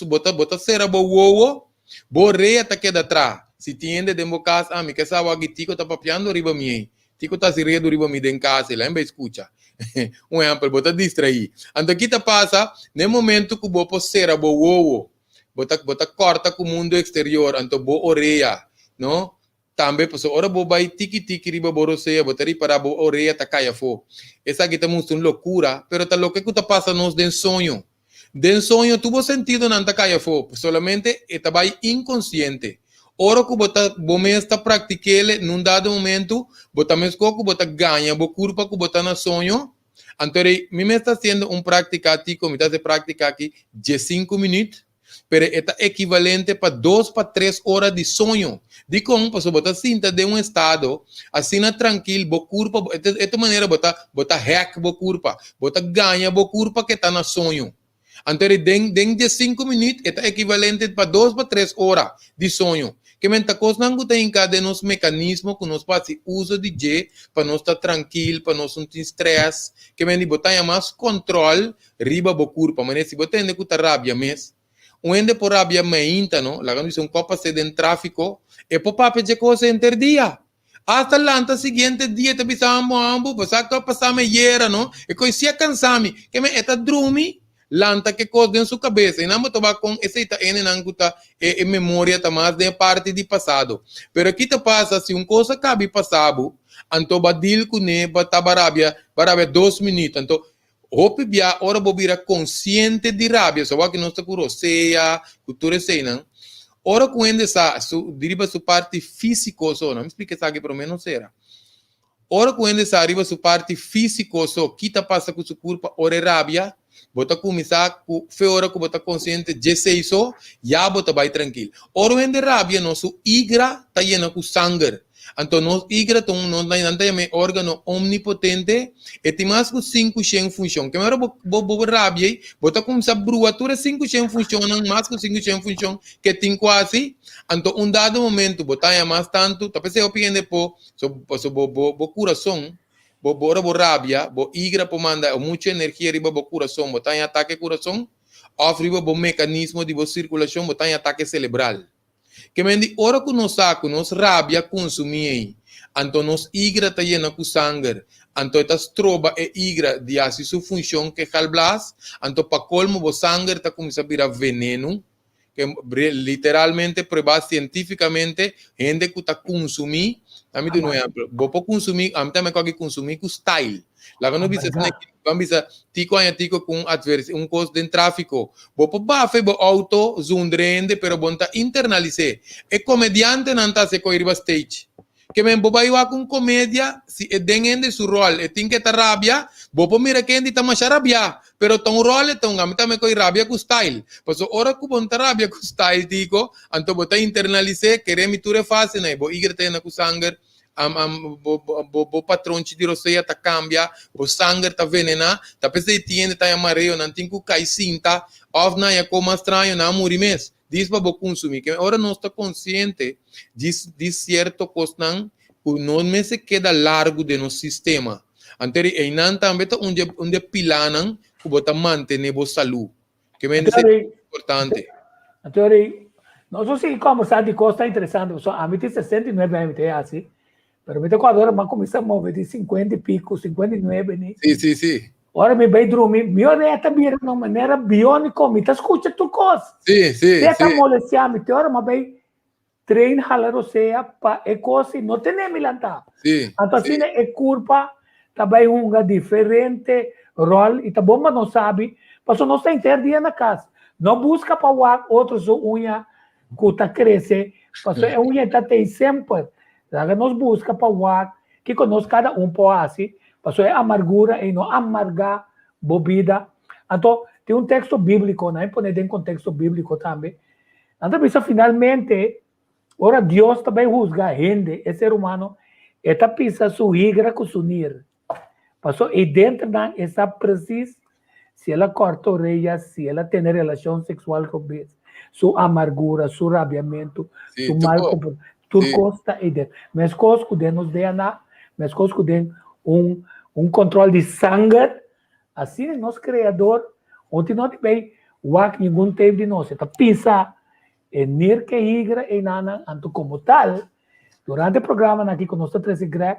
bo ta bo ta sera bo wowo bo orea ta keda tra si tin hende den bo kas ami ke sa wak tiko ta papiando riba mi ei tiko ta hasi redu riba mi den kas ei lain bai skucha un ehempel bo ta distraí anto ki ta pasa na e momento ku bo por sera bo wowo Bo ta bo ta kòrta ku mundu eksterior, anto bo orea, no? Tambe pasobra ora bo bai tiki tiki riba bo rosea, bo ta ripará bo orea ta kai afó. Esaki ta mustra un lokura, pero ta loke ku ta pasa nos den soño. Den soño tur bo sentidonan ta kai afó, solamente e ta bai inkonsiente. Ora ku bo ta bo mes ta praktik'el, nun dado momentu bo ta meskos ku bo ta gaña bo kurpa ku bo ta na soño. Anto rei, mi mes ta hasiendo un práktika tiko, mi ta hasi e práktika aki diesinku minüt, pero e ta ekivalente pa dos pa tres ora di soño. Dikon? Pasobra bo ta sinta den un estado asina trankil, bo kurpa, e ta manera bo ta bo ta hack bo kurpa, bo ta gaña bo kurpa ke ta na soño. Anto ri den den diesinku minüt e ta ekivalente pa dos pa tres ora di soño. Ke men ta kosnan ku ta hinká den nos mekanismo ku nos por hasi uso di dje pa nos ta trankil, pa nos no tin strès. Ke men di bo ta haña mas kòntròl riba bo kurpa. Manera si bo tende ku ta rabia mes, un hende por rabia meinta no, laga nos bisa un kòp pas'é den tráfiko, e por papia dje kos henter dia. Hasta lanta siguiente dia ta bisa ambo ambo bo sa ke a pasa mi ayera no e koe si a kansa mi ke men e ta drumi lanta ke kos den su kabesa i nan bo ta wak kon esei ta enenan ku ta e e memoria ta mas den e parti di pasado pero ki ta pasa si un kos a kabi pasa bo anto bo a deal kune bo ta rabia bo a rabia dos minüt anto hopi bia ora bo bira konsiente di rabia so wak nos ta ku rosea ku tur eseinan ora ku hende sa su di riba su parti físiko so no mi splika esaki promé no sera ora ku hende sa riba su parti físiko so ki ta pasa ku su kurpa ora e rabia bo ta kuminsá ku fe ora ku bo ta konsiente djesei so ya bo ta bai trankil ora un hende rabia no su igra ta yena ku sanger. Anto nos igra ta un, nos nan ta yama e órgano omnipotente, e tin mas ku 500 funshon. Ke manera bo bo bo rabia ei, bo ta kuminsá brua tur e 500 funshonnan, mas ku 500 funshon ke tin ku hasi. Anto un dado momento bo ta haña mas tantu, ta p'esei hopi hende por, so pasobra bo bo bo kurason, bo bo ora bo rabia, bo igra por manda muchu energia riba bo kurason, bo ta haña atake kurason, òf riba bo mekanismo di bo sirkulashon, bo ta haña atake selebral. Ke men di ora ku nos sa ku nos rabia konsumí ei, anto nos igra ta yena ku sanger, anto e ta stroba e igra di hasi su funshon ke galblas, anto pa kolmo bo sanger ta kuminsá bira venenu, ke literalmente pruebá sientífikamente, hende ku ta kunsumí, ami duna un ehèmpel, bo por kunsumí, ami tambe kòke kunsumí ku style, laga nos bisa esei, ban bisa tiko aña tiko ku un advers un kos den tráfiko, bo por bafa bo outo zundre hende pero bo no ta internalis'é, e komediantenan ta hasi e koi riba stage, ke men bo bai wak un komedia si e den hende su ròl e tin ke ta rabia, bo por mira ke hende ta masha rabiá pero ta un ròl e ta un, ami tambe koi rabia ku style, pasobra ora ku bo no ta rabia ku style tiko anto bo ta internalis'é, kere mi tur e fasenan ei, bo igra ta yena ku sanger. Am, am, bo, bo, bo, bo patronchi di rosea ta cambia, bo sanger ta venena, ta p'esei tin hende ta haña mareo, nan tin cu cai sinta, of nan haña coma straño, nan a muri mes. Dis pa bo cunsumi. Ke ora nos ta consciente di, di cierto cosnan cu no mester keda largu den nos sistema. Anto eri einan tambe ta un di e, un di e pilanan cu bo ta mantene bo salu. Ke men Anto di importante. Anto eri, nos a sigui conversa di cos tan interesante, pasobra ami tin 69 aña mi ta hasi. Pero mi ta kòrda ora mi a kuminsá move di sinkuenta i piku, 59 ni. Sí, sí, sí. Ora mi bai drumi, mi orea ta bira na un manera bióniko, mi ta skucha tur kos. Sí, sí, Te ta sí. molestiá mi, te ora mi a bai train hala rosea pa e kos i no tene mi lantá. Anto asina e kurpa ta bai hunga diferente ròl i ta bon pa nos sabi, pasobra nos ta henter dia na kas. No buska pa wak otro su uña ku ta krese, pasobra e uña ta tei semper. Laga nos buska pa wak kiko nos kada un por hasi, pasobra e amargura ei no amargá bo bida. Anto tin un teksto bíbliko, nan a pone den konteksto bíbliko tambe, Nan ta bisa finalmente, ora Dios ta bai husga hende, e ser humano, e ta pisa su higra ku su nir. Paso ei denter nan e sa presis si el a kòrta oreya, si el a tene relashon seksual robes, su amargura, su rabiamentu, Sí, su tur mal kos. komportamentu, tur Sí. kos ta ei denter. Meskos ku den nos DNA, meskos ku den un un kòntròl di sanger, Asina nos Kreador un tin no di bay wak ningun tape di nos. E ta pisa e nir ke higra einanan, anto komo tal, durante e programanan aki ku nos ta trese Greg,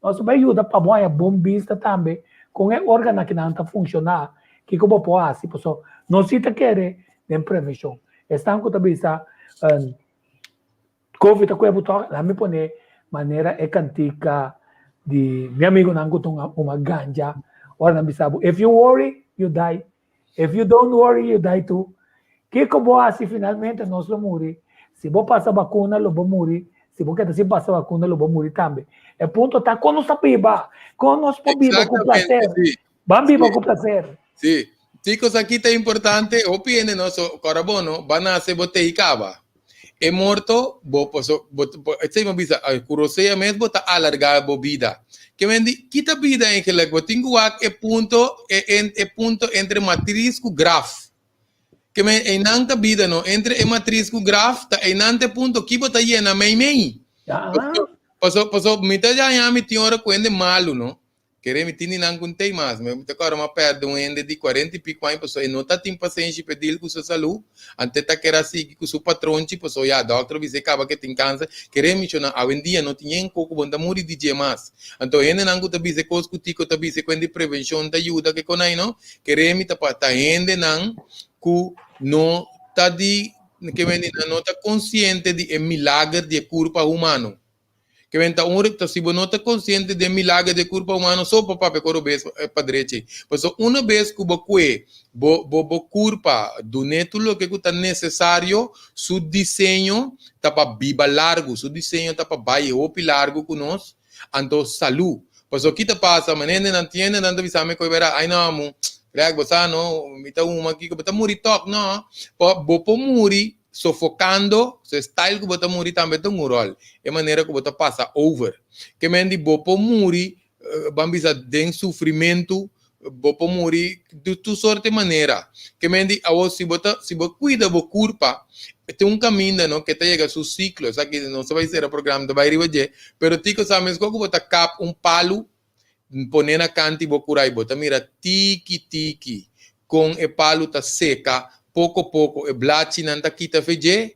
nos ta bay yuda pa bo haña bon bista tambe kon e organonan akinan ta funshoná, kiko bo por hasi, pasobra nos si ta kere den prevenshon. Esnan ku ta bisa Covid ta kue bo tòg, laat mi pone manera e kantika di mi amigunan ku ta huma ganja, ora nan bisa bo, if you worry, you die, if you don't worry, you die too. Kiko bo hasi finalmente nos lo muri, si bo pasa bakuna lo bo muri, si bo keda sin pasa bakuna lo bo muri tambe. E punto ta kon nos ta biba, kon nos por biba ku Exactamente, plaser, sí. ban biba Sí. ku plaser. Sí. Chicos, aki ta importante, hopi hende no so, kòrda bo no, ba nase bo tei kaba. E morto, bo paso, bo, bo, esei mi bisa, ay, ku rosea mes bo ta alargá bo bida. Ke men di, kita bida eigenlijk? Bo tin ku wak e punto, e, en, e punto entre matris ku graf. Ke men, einan ta bida no, entre e matris ku graf, ta einan ta e punto, ki bo ta yena mei mei. Ja. Paso, paso, paso, mi ta haña mi tin ora ku hende malu no. Kere mi tin di nan ku ntei mas. Mi ta kòrda mi a pèrdè un hende di kuarenta i piku aña pasobra e no ta tin pasenshi pa e deal ku su salú. Ante ta kere a sigui ku su patronchi pasobra ya dòkter a bisa e kaba ke tin kanser. Kere mi shona awendia no tin yen koko bo no ta muri di dje mas. Anto hendenan ku ta bisa e kos ku Tico ta bisa e kuent di prevenshon ta yuda ke konai no. Kere mi ta pa ta hendenan ku no ta di ke men di nan no ta konsiente di e milager di e kurpa humano. Ke men ta un ta si bo no ta konsiente den milager di e kurpa humano so pa papia ku robes pa drechi. Pasobra una bes ku bo kue bo bo bo kurpa dun'é tur loke ku ta nesesario, su diseño ta pa biba largu, su diseño ta pa bai hopi largu ku nos, anto salú. Pasobra ki ta pasa, manera hendenan tin hendenan ta bisa mi koe bera, ai no amu, Greg bo sa no, mi ta huma kiko, bo ta muri tòg no. Bo bo por muri sofocando, so e style cu bo ta muri tambe ta un rol, e manera cu bo ta pasa over. Ke men di bo por muri, ban bisa den sufrimento, bo por muri di tur sorte manera. Ke men di awo si bo ta, si bo cuida bo curpa, tin un caminda no ke ta yega su ciclo, esaki nos ta bay cera programa ta bay riba dje, pero tico sa mescos cu bo ta kap un palu, pone na kanti bo kurai bo ta mira tiki tiki kon e palu ta seka poko poko e blachinan ta kita fe dje.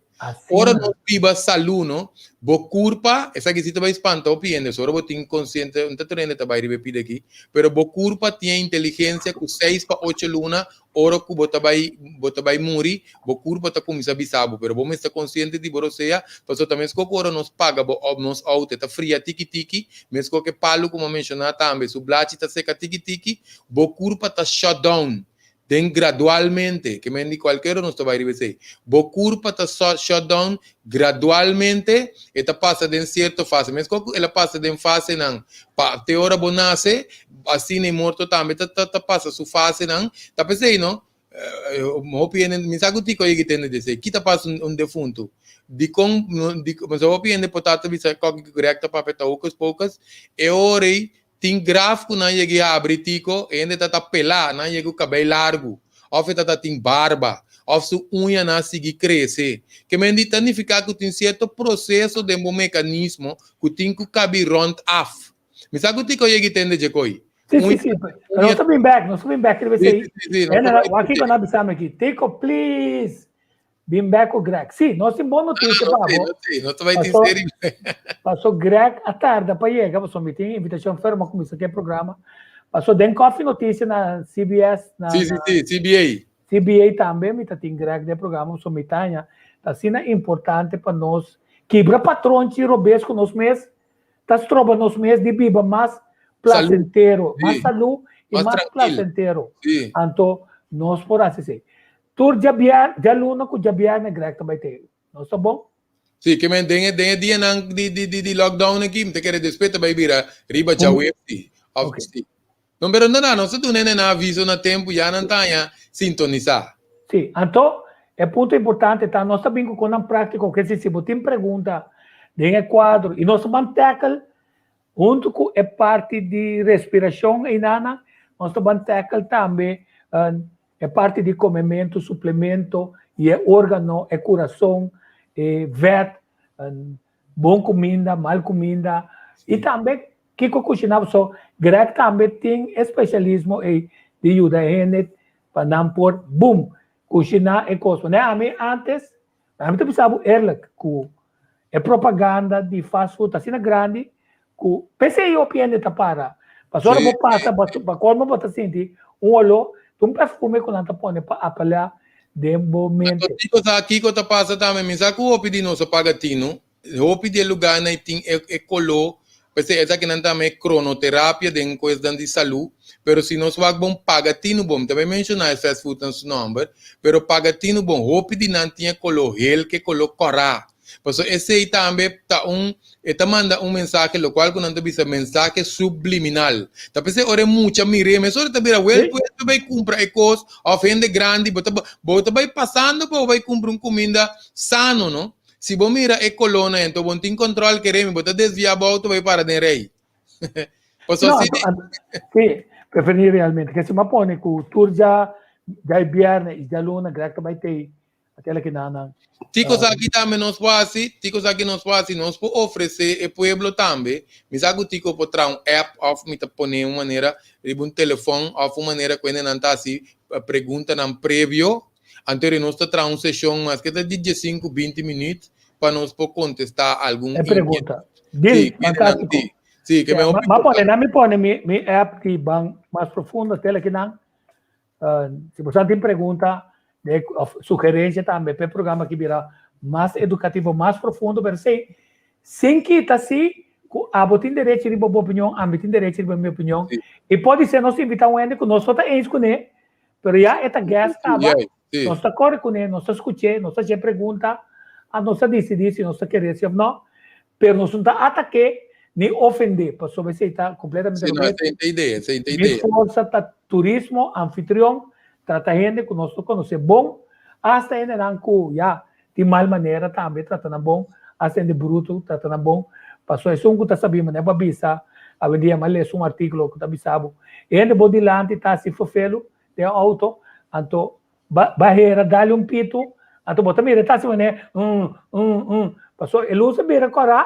Ora Asina. nos biba salú no, bo kurpa, esaki si ta bai spanta hopi hende, so ora bo tin konsiente, no ta tur hende ta bai riba e pida aki, pero bo kurpa tin e inteligensia ku seis pa ocho luna Ora ku bo ta bai bo ta bai muri, bo kurpa ta kuminsá bisa bo, pero bo mester konsiente di bo rosea, pasobra ta meskos ku ora nos paga bo nos outo e ta fria tiki tiki, meskos ku e palu ku mi a menshoná tambe, su blachi ta seka tiki tiki, bo kurpa ta shut down den gradualmente, ke men di kualke ora nos ta bai riba esei, bo kurpa ta shut down gradualmente, e ta pasa den sierto fase, meskos ku el a pasa den fasenan pa te ora bo nase, Asina e morto tambe ta ta pasa su fasenan. Ta p'esei no, hopi hende, mi sa ku Tico yega tende di esei, ki ta pasa un defuntu? Dikon, pasobra hopi hende por ta ta bisa kòke ku Greg ta papia ta hocus pocus, e ora ei tin graf ku nan yega i habri Tico, e hende ta ta pelá, nan yega ku kabei largu, òf e ta ta tin barba, òf su uñanan a sigui krese. Ke men di ta nifiká ku tin sierto proseso den bo mekanismo ku tin ku kabi rònt af. Mi sa ku Tico yegi tende dje koi. Sí, sí, sí. Pero nos ta bin back, nos ta bin back riba esei. Sí, sí, sí. Ena, wak kiko nan bisa mi aki. Tico, please. Bin bek ku Greg. Sí, nos tin bon notisia pa bo. Sí, nos ta bai tin serie. Paso Greg a tarda pa yega, paso mi tin invitashon fermo a kuminsá ku e programa. Paso den Koffie Noticia na CBS, na Sí, sí, sí, CBA. CBA tambe mi ta tin Greg den e programa, paso mi ta haña ta asina importante pa nos kibra patronchi robes ku nos mes ta stroba nos mes di biba mas placentero, mas salú i mas placentero. Anto nos por hasi esei. Tur djabièrnè, djaluna ku djabièrnè Greg ta bai te. Nos ta bon? Sí, ke men den e den e dianan di di di di lockdown aki, mi ta kere despues ta bai bira riba djaweps sí. Of Ok. sí. No, pero no, no, nos ta duna nan aviso na tempu, ya nan ta haña sintonisá. Sí, anto e punto importante ta nos ta bin ku konan práktiko, ke si si bo tin pregunta den e kuadro i nos ta ban tackle Huntu ku e parti di respirashon einanan, nos ta ban tackle tambe e parti di komementu, suplemento i e órgano, e kurason, e vèt, bon kuminda, mal kuminda i tambe kiko kushiná. Pasobra Greg tambe tin e spesialismo ei di yuda e hende pa nan por bum kushiná e kos. Manera ami ántes Ami ta bisa bo eerlijk ku e propaganda di fast food ta asina grandi ku p'esei hopi hende ta para. Pasobra bo pasa pa kolmo bo ta sinti un oló di un perfume ku nan ta pone pa apelá den bo mente. Anto kiko sa kiko ta pasa tambe? Mi sa ku hopi di nos a paga tinu. Hopi di e lugarnan ei tin e koló, p'esei esakinan tambe e kronoterapia den kuesnan di salú. Pero si nos wak bon paga tinu bon, mi ta bai menshoná e fast food nan su nòmber, pero paga tinu bon, hopi di nan tin e koló hel ku e koló kòrá. Pasobra esei tambe ta un, e ta manda un mensahe lokual ku nan ta bisa mensahe subliminal. Ta p'esei ora e mucha mir'é mesora e ta bira wèl puesto bai kumpra e kos òf hende grandi bo ta bo ta bai pasando pa bo bai kumpra un kuminda sano no. Si bo mira e kolona ento bo no tin kontrol keremi bo ta desvia bo auto bai para den rei. Paso No, si sí, preferí realmente. Ke si ma pone ku tur dja dja e bierne i dja luna Greg ta bai tei atela ki nan nan. Tiko sa ki tambe nos por hasi, tiko sa ki nos por hasi, nos por ofresé e pueblo tambe. Mi sa ku tiko por traha un app òf mi ta pone un manera riba un telefòn òf un manera ku hendenan ta hasi preguntanan previo. Anto ri nos ta traha un seshon maske ta di diesinku, binti minüt pa nos por kontestá algun E pregunta. Deal, Sí, fantástiko. sí, sí, ke Yeah, me ma, ma pone, na mi pone mi, mi app di ban mas profundo tele kinan. Si boso tin pregunta de, of sugerencia tambe p'e programa ki bira mas edukativo, mas profundo, pero sí, sin kita sí ku abo tin derecho riba bo opinion, ami tin derecho riba mi opinion. Sí. I pode ser nos invita un hende ku nos no ta eens kuné, Pero ya e ta guest caba, Sí. nos ta corre cuné, nos ta scuché, nos ta hacié pregunta, a nos ta dicidí si nos ta queré si of no, pero nos no ta ataqué ni ofendé, pasobra esei ta completamente Sí, no, robes. esei ta idea, esei ta Mi idea. forsa ta turismo, anfitrion, trata hende cu nos no conoce bon, hasta hendenan cu ya tin mal manera tambe trata nan bon, hasta hende bruto trata nan bon, pasobra esun cu ta sabi manera bo a bisa, awendia mi a lesa un articulo cu ta bisa bo, e hende bo dilanti ta haci fofelu den auto, anto ba ba hera dale un pitu, anto bo ta mira e ta haci manera um um um, pasobra e luz a bira cora,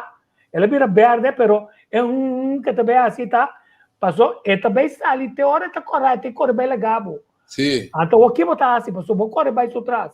el a bira berde pero e um um ke ta bay haci ta, pasobra e ta bay sali te ora e ta cora e ta core bay laga bo. Sí. Anto awor ki bo ta hasi? Pasobra bo kore bai su tras.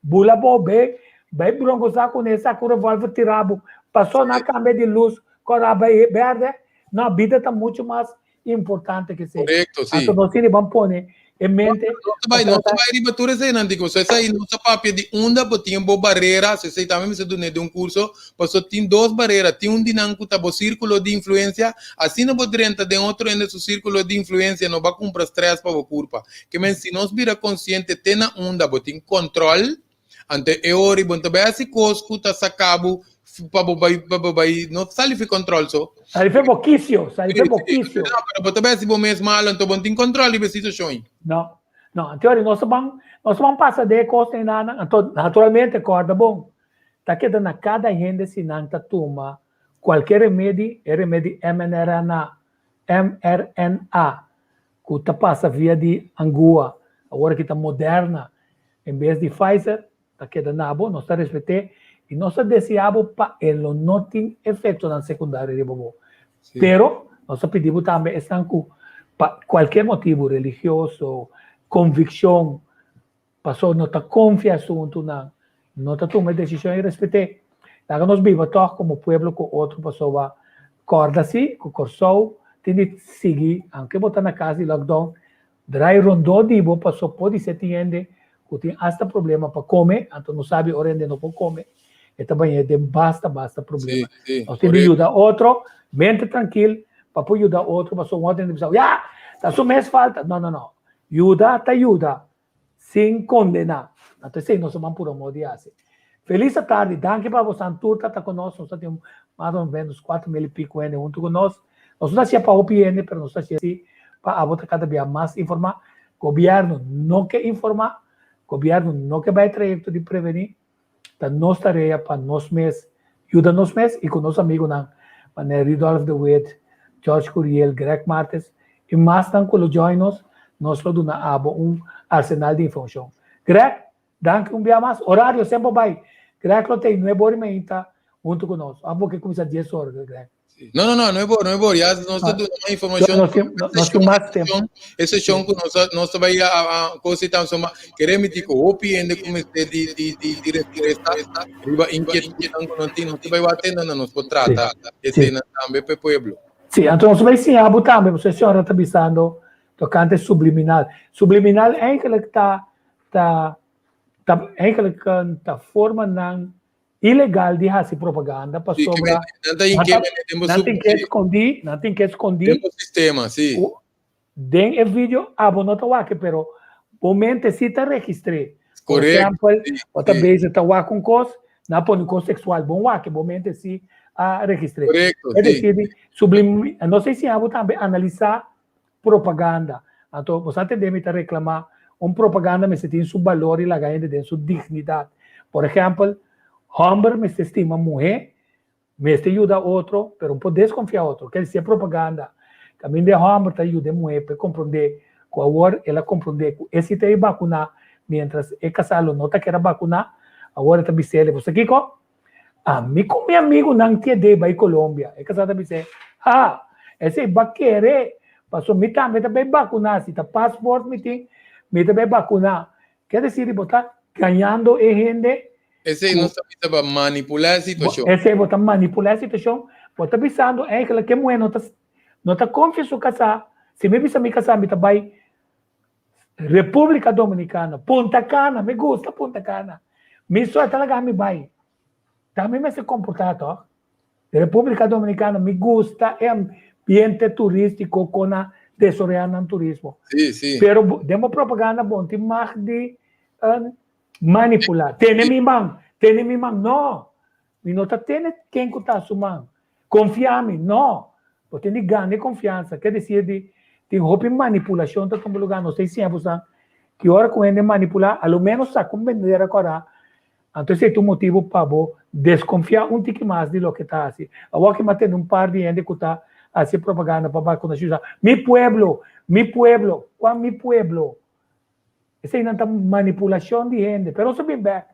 Bula bo be, bai brongosá kuné, saka un revolver tira bo. Paso nan kambia di lus kòrá bai bèrdè. No, bida ta muchu mas importante ke esei. Korekto, sí. Anto nos tin di ban pone e mente Nos ta bai, nos ta bai riba tur eseinan, dico. So esei nos ta papia di unda bo tin bo barera, so esei tambe mi sa dun'é den un curso, paso tin dos barera, tin un di nan ku ta bo sírkulo di influensia, asina bo drenta den otro hende su sírkulo di influensia no bo a kumpra strès pa bo kurpa. Ke men si nos bira konsiente te na unda bo tin kòntròl, anto e ora bo no ta bai hasi kos ku ta saka bo pa bo bai pa bo bai no sali fi kòntròl so. Sali fe bo kisio, sali fe bo kisio. No, pero bo ta bai hasi bo mes malu anto bo no tin kòntròl riba e situashon. No, no, anto ora nos ta ban nos ta ban pasa den e kos einan, anto naturalmente kòrda bon, Ta keda na kada hende si nan ta tuma kualke remedi, e remedi mRNA, mRNA, ku ta pasa via di angua, awor aki ta Moderna en bes di Pfizer, ta keda na bo, nos ta respet'é i nos ta deseá bo pa e lo no tin efektonan sekundario riba bo. Pero nos ta pidi bo tambe esnan ku pa kualke motibu religioso, konvikshon, Pasobra no ta konfia asuntunan. no ta tuma e desishon i respet'é. Laga nos biba tòg komo pueblo ku otro pasobra kòrda si ku Kòrsou tin di sigui aunke bo ta na kas di lockdown drai rondó di bo paso podisé tin hende ku tin asta problema pa kome anto no sabi ora hende no por kome e ta bañ'é den basta basta problema. Nos tin di yuda otro mente trankil pa por yuda otro pasobra un otro hende bisa ya ta su mes falta no no no yuda ta yuda sin kondená. Anto esei nos a ban puru amor di hasi. Felis atardi, danki pa bosan tur ta ta ku nos, nos ta tin mas o menos 4000 i piku hende huntu ku nos. Nos no ta hasié pa hopi hende, pero nos ta hasié si pa abo ta kada bia mas informá. Gobièrnu no ke informá, gobièrnu no ke bai e trayekto di prevení. Ta nos tarea pa nos mes yuda nos mes i ku nos amigunan manera Rudolf de Wit, George Curiel, Greg Martes i masnan ku lo join nos, nos lo duna abo un arsenal di informashon. Greg, danki un bia mas. Orario semper bai. Greg lo tei nuebe ora i meinta huntu ku nos. Of bo ke kuminsá dies ora, Greg? No, no, no, nuebe ora, nuebe ora. Ya nos ta duna mas informashon. Nos tin, nos tin mas tempu. E seshon ku nos nos ta bai a kosa i tam soma kere miti ku hopi hende ku mester di di di di respuesta riba inkietudnan ku nan tin. Nos ta bai wak tenda nan nos por trata eseinan tambe pa e pueblo. Sí, anto nos ta bai siña bo tambe, pasobra e señora ta bisando tokante subliminal. Subliminal eigenlijk ta ta ta eigenlijk ta formanan ilegal di hasi propaganda pasobra nan tin ke skondí, nan tin ke skondí Den bo sistema, sí. Den e video abo no ta wak pero bo mente sí ta registr'é. Por ehèmpel, bo ta bezig ta wak un kos, nan a pone un kos seksual, bon wak, bo mente sí a registr'é. Korekto, sí. Es desir, no sé si abo tambe analisá propaganda. Anto bo sa tende mi ta reclama un propaganda mester tin su balor y laga hende den su dignidad. Por ehempel, homber mester stima muhe, mester yuda otro, pero no por desconfia otro. Kel si e propaganda caminda e homber ta yuda e muhe pa e compronde cu awor el a compronde cu e si ta e vacuna mientras e casa lo no ta kere vacuna, awor e ta bisele, bo sa kico? Ami ku mi amigunan kede bai Colombia. E kasá ta bis'é, Ha, esei ba kere, pasobra mi tambe ta bai bakuná. Si ta pasport mi tin, mi ta bai bakuná. Ke desir di bo ta gañando e hende. Esei nos ta bisa pa manipulá e situashon. Esei bo ta manipulá e situashon. Bo ta bisando eigenlijk ke muhé no ta no ta konfia su kasá. Si mi bisa mi kasá mi ta bai República Dominicana, Punta Cana, mi gusta Punta Cana. Mi so ta laga mi bai. Ta mi mester comporta toch? República Dominicana, mi gusta e ambiente turístico con a desaroya nan turismo. Sí, sí. Pero den bo propaganda bon tin mag di manipula. Tene mi man, tene mi man. No, mi no ta tene ken cu ta su man. Konfia mi? No! Bo tin di gana e konfiansa. Ke desir di tin hopi manipulashon ta tuma lugá. Nos ta ensiña bosan ki ora ku hende manipulá, a lo ménos saka un bendera kòrá. Anto esei ta un motibu pa bo deskonfiá un tiki mas di loke ta hasi. Awor ki mi a tende un par di hende ku ta hasi propaganda pa bakunashon, sa, Mi pueblo! Mi pueblo! Kua mi pueblo? Eseinan ta manipulashon di hende, pero nos ta bin bek.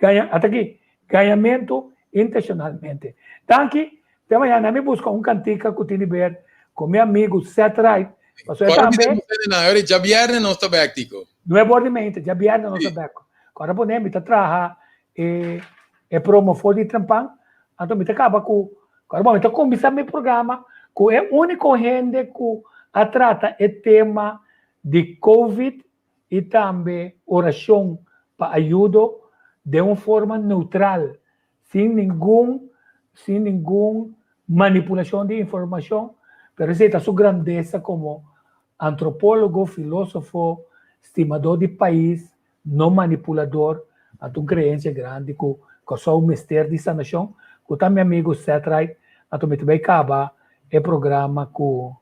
Gaña, ata aki, gañamentu intenshonalmente. Danki, te mañana mi buska un kantika ku tin di ber ku mi amigu Seth Wright, pasobra e Kòrda tambe. bisa nos hende nan, ora djabièrnè nos ta bek, Tico. Nuebe ora di mente, djabièrnè nos ta bek. Kòrda pone mi ta traha e e promo for di trempan, anto mi ta kaba ku, kòrda bon, mi ta kuminsá mi programa ku e úniko hende ku a trata e tema di Covid i tambe orashon pa ayudo den un forma neutral, sin ningun sin ningun manipulashon di informashon, pero esei ta su grandesa komo antropólogo, filósofo, stimadó di pais, no manipulador, anto un kreensia grandi ku Kòrsou mester di sanashon, ku ta mi amigu Seth Wright, anto mi ta bai kaba e programa ku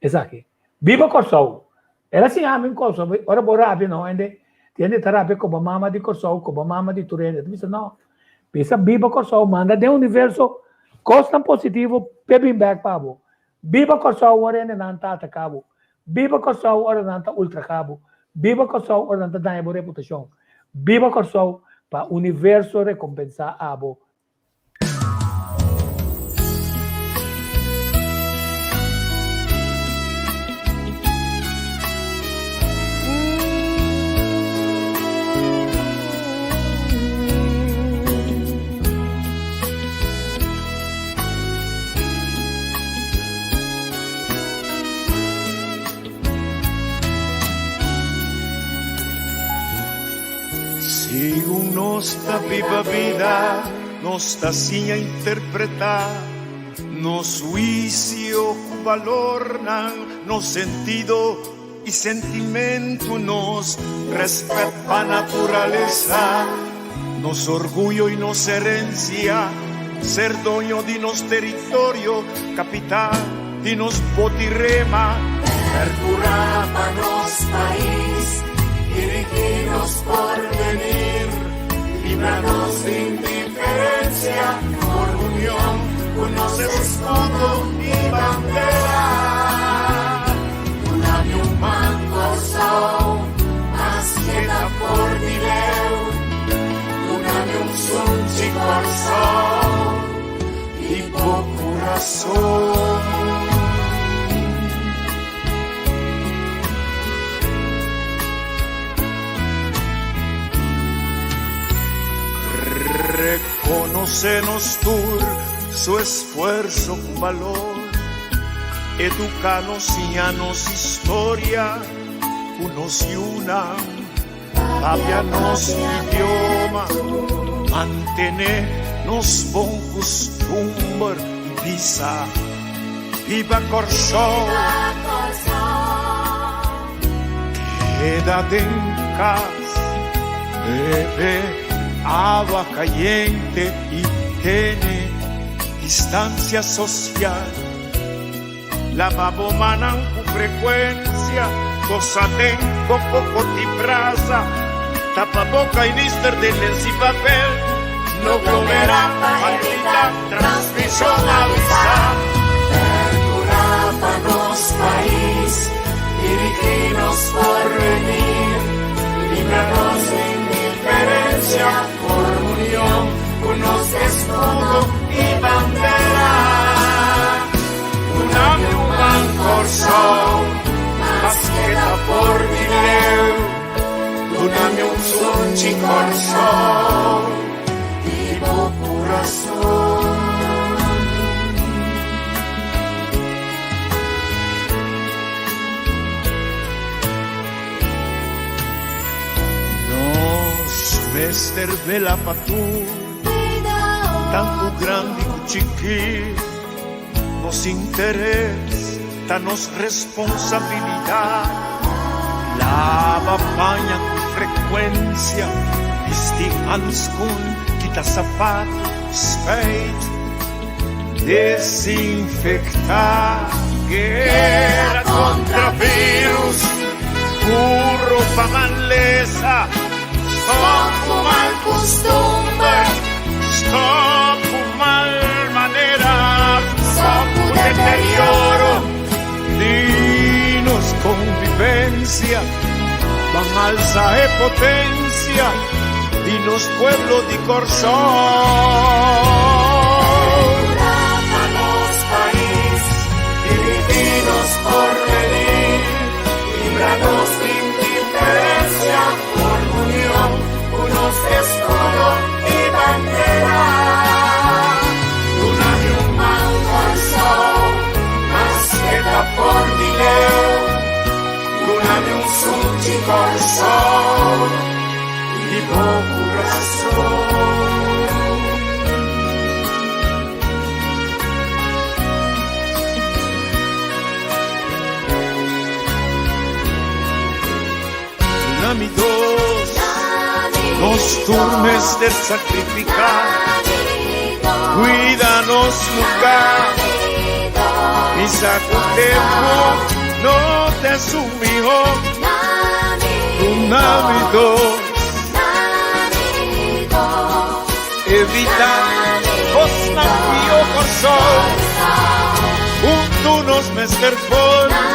Esaki. Biba Kòrsou! El a siña mi un kos, ora bo rabia no hende, tin hende ta rabia koba mama di Kòrsou, koba mama di tur hende, ta bisa no, bisa biba Kòrsou, manda den universo kosnan positivo p'e bin bèk pa bo. Biba Kòrsou ora hendenan ta ataká bo, biba Kòrsou ora nan ta ultrahá bo, biba Kòrsou ora nan ta daña bo reputashon, biba Kòrsou pa universo rekompensá abo. Segun nos ta biba bida, nos ta siña interpretá nos huisio ku balornan, nos sentido i sentimentu, nos rèspèt pa naturalesa, nos orguyo i nos herensia, ser doño di nos teritorio, kapital di nos botirema. Percurá pa nos pais, dirigí nos porvenir, libra nos di indiferencia, forma union cu nos escudo y bandera. Duna mi un man Corsou, maske ta for di leu, duna mi un sunchi Corsou di bo curason. Reconoce nos tur su esfuerzo cu balor, educa nos, siña nos historia cu nos yunan, papia nos idioma, mantene nos bon custumber y bisa, Biba Corsou! Keda Keda den cas, bebe awa cayente y tene distancia social. Lava bo mannan cu frecuencia, cosa den bo cocoti brasa, tapa boca y nister den lens y papel. No glomera pa evita transmision, avisa. Percurá pa nos pais, dirigí nos porvenir, libra nos di indiferencia, forma union cu nos escudo y bandera. Duna mi un man Corsou, maske ta for di leu, duna mi un sunchi Corsou di bo curason. Nos mester vela pa tur, tantu grandi ku chikí. Nos interes ta nos responsabilidat. Laba paña ku frekuensia, bisti hanskun, kita sapato, spijt, desinfektá. Guera kontra virus, burro pa malesa, stòp ku mal kustumber, stòp ku mal manera, stòp ku deterioro di nos konvivensia, ban alsa e potensia di nos pueblo di Kòrsou. Percurá pa nos pais, dirigí nos porvenir, libra nos di indiferencia, forma union cu nos escudo y bandera. Duna mi un man Corsou, maske ta for di leu, duna mi un sunchi Corsou di bo curason. Duna mi dos, nos tur mester sacrifica, cuida nos lugar, mi sa cu tempo no ta esun miho, duna mi dos, evita cosnan pio Corsou, hunto nos mester forma.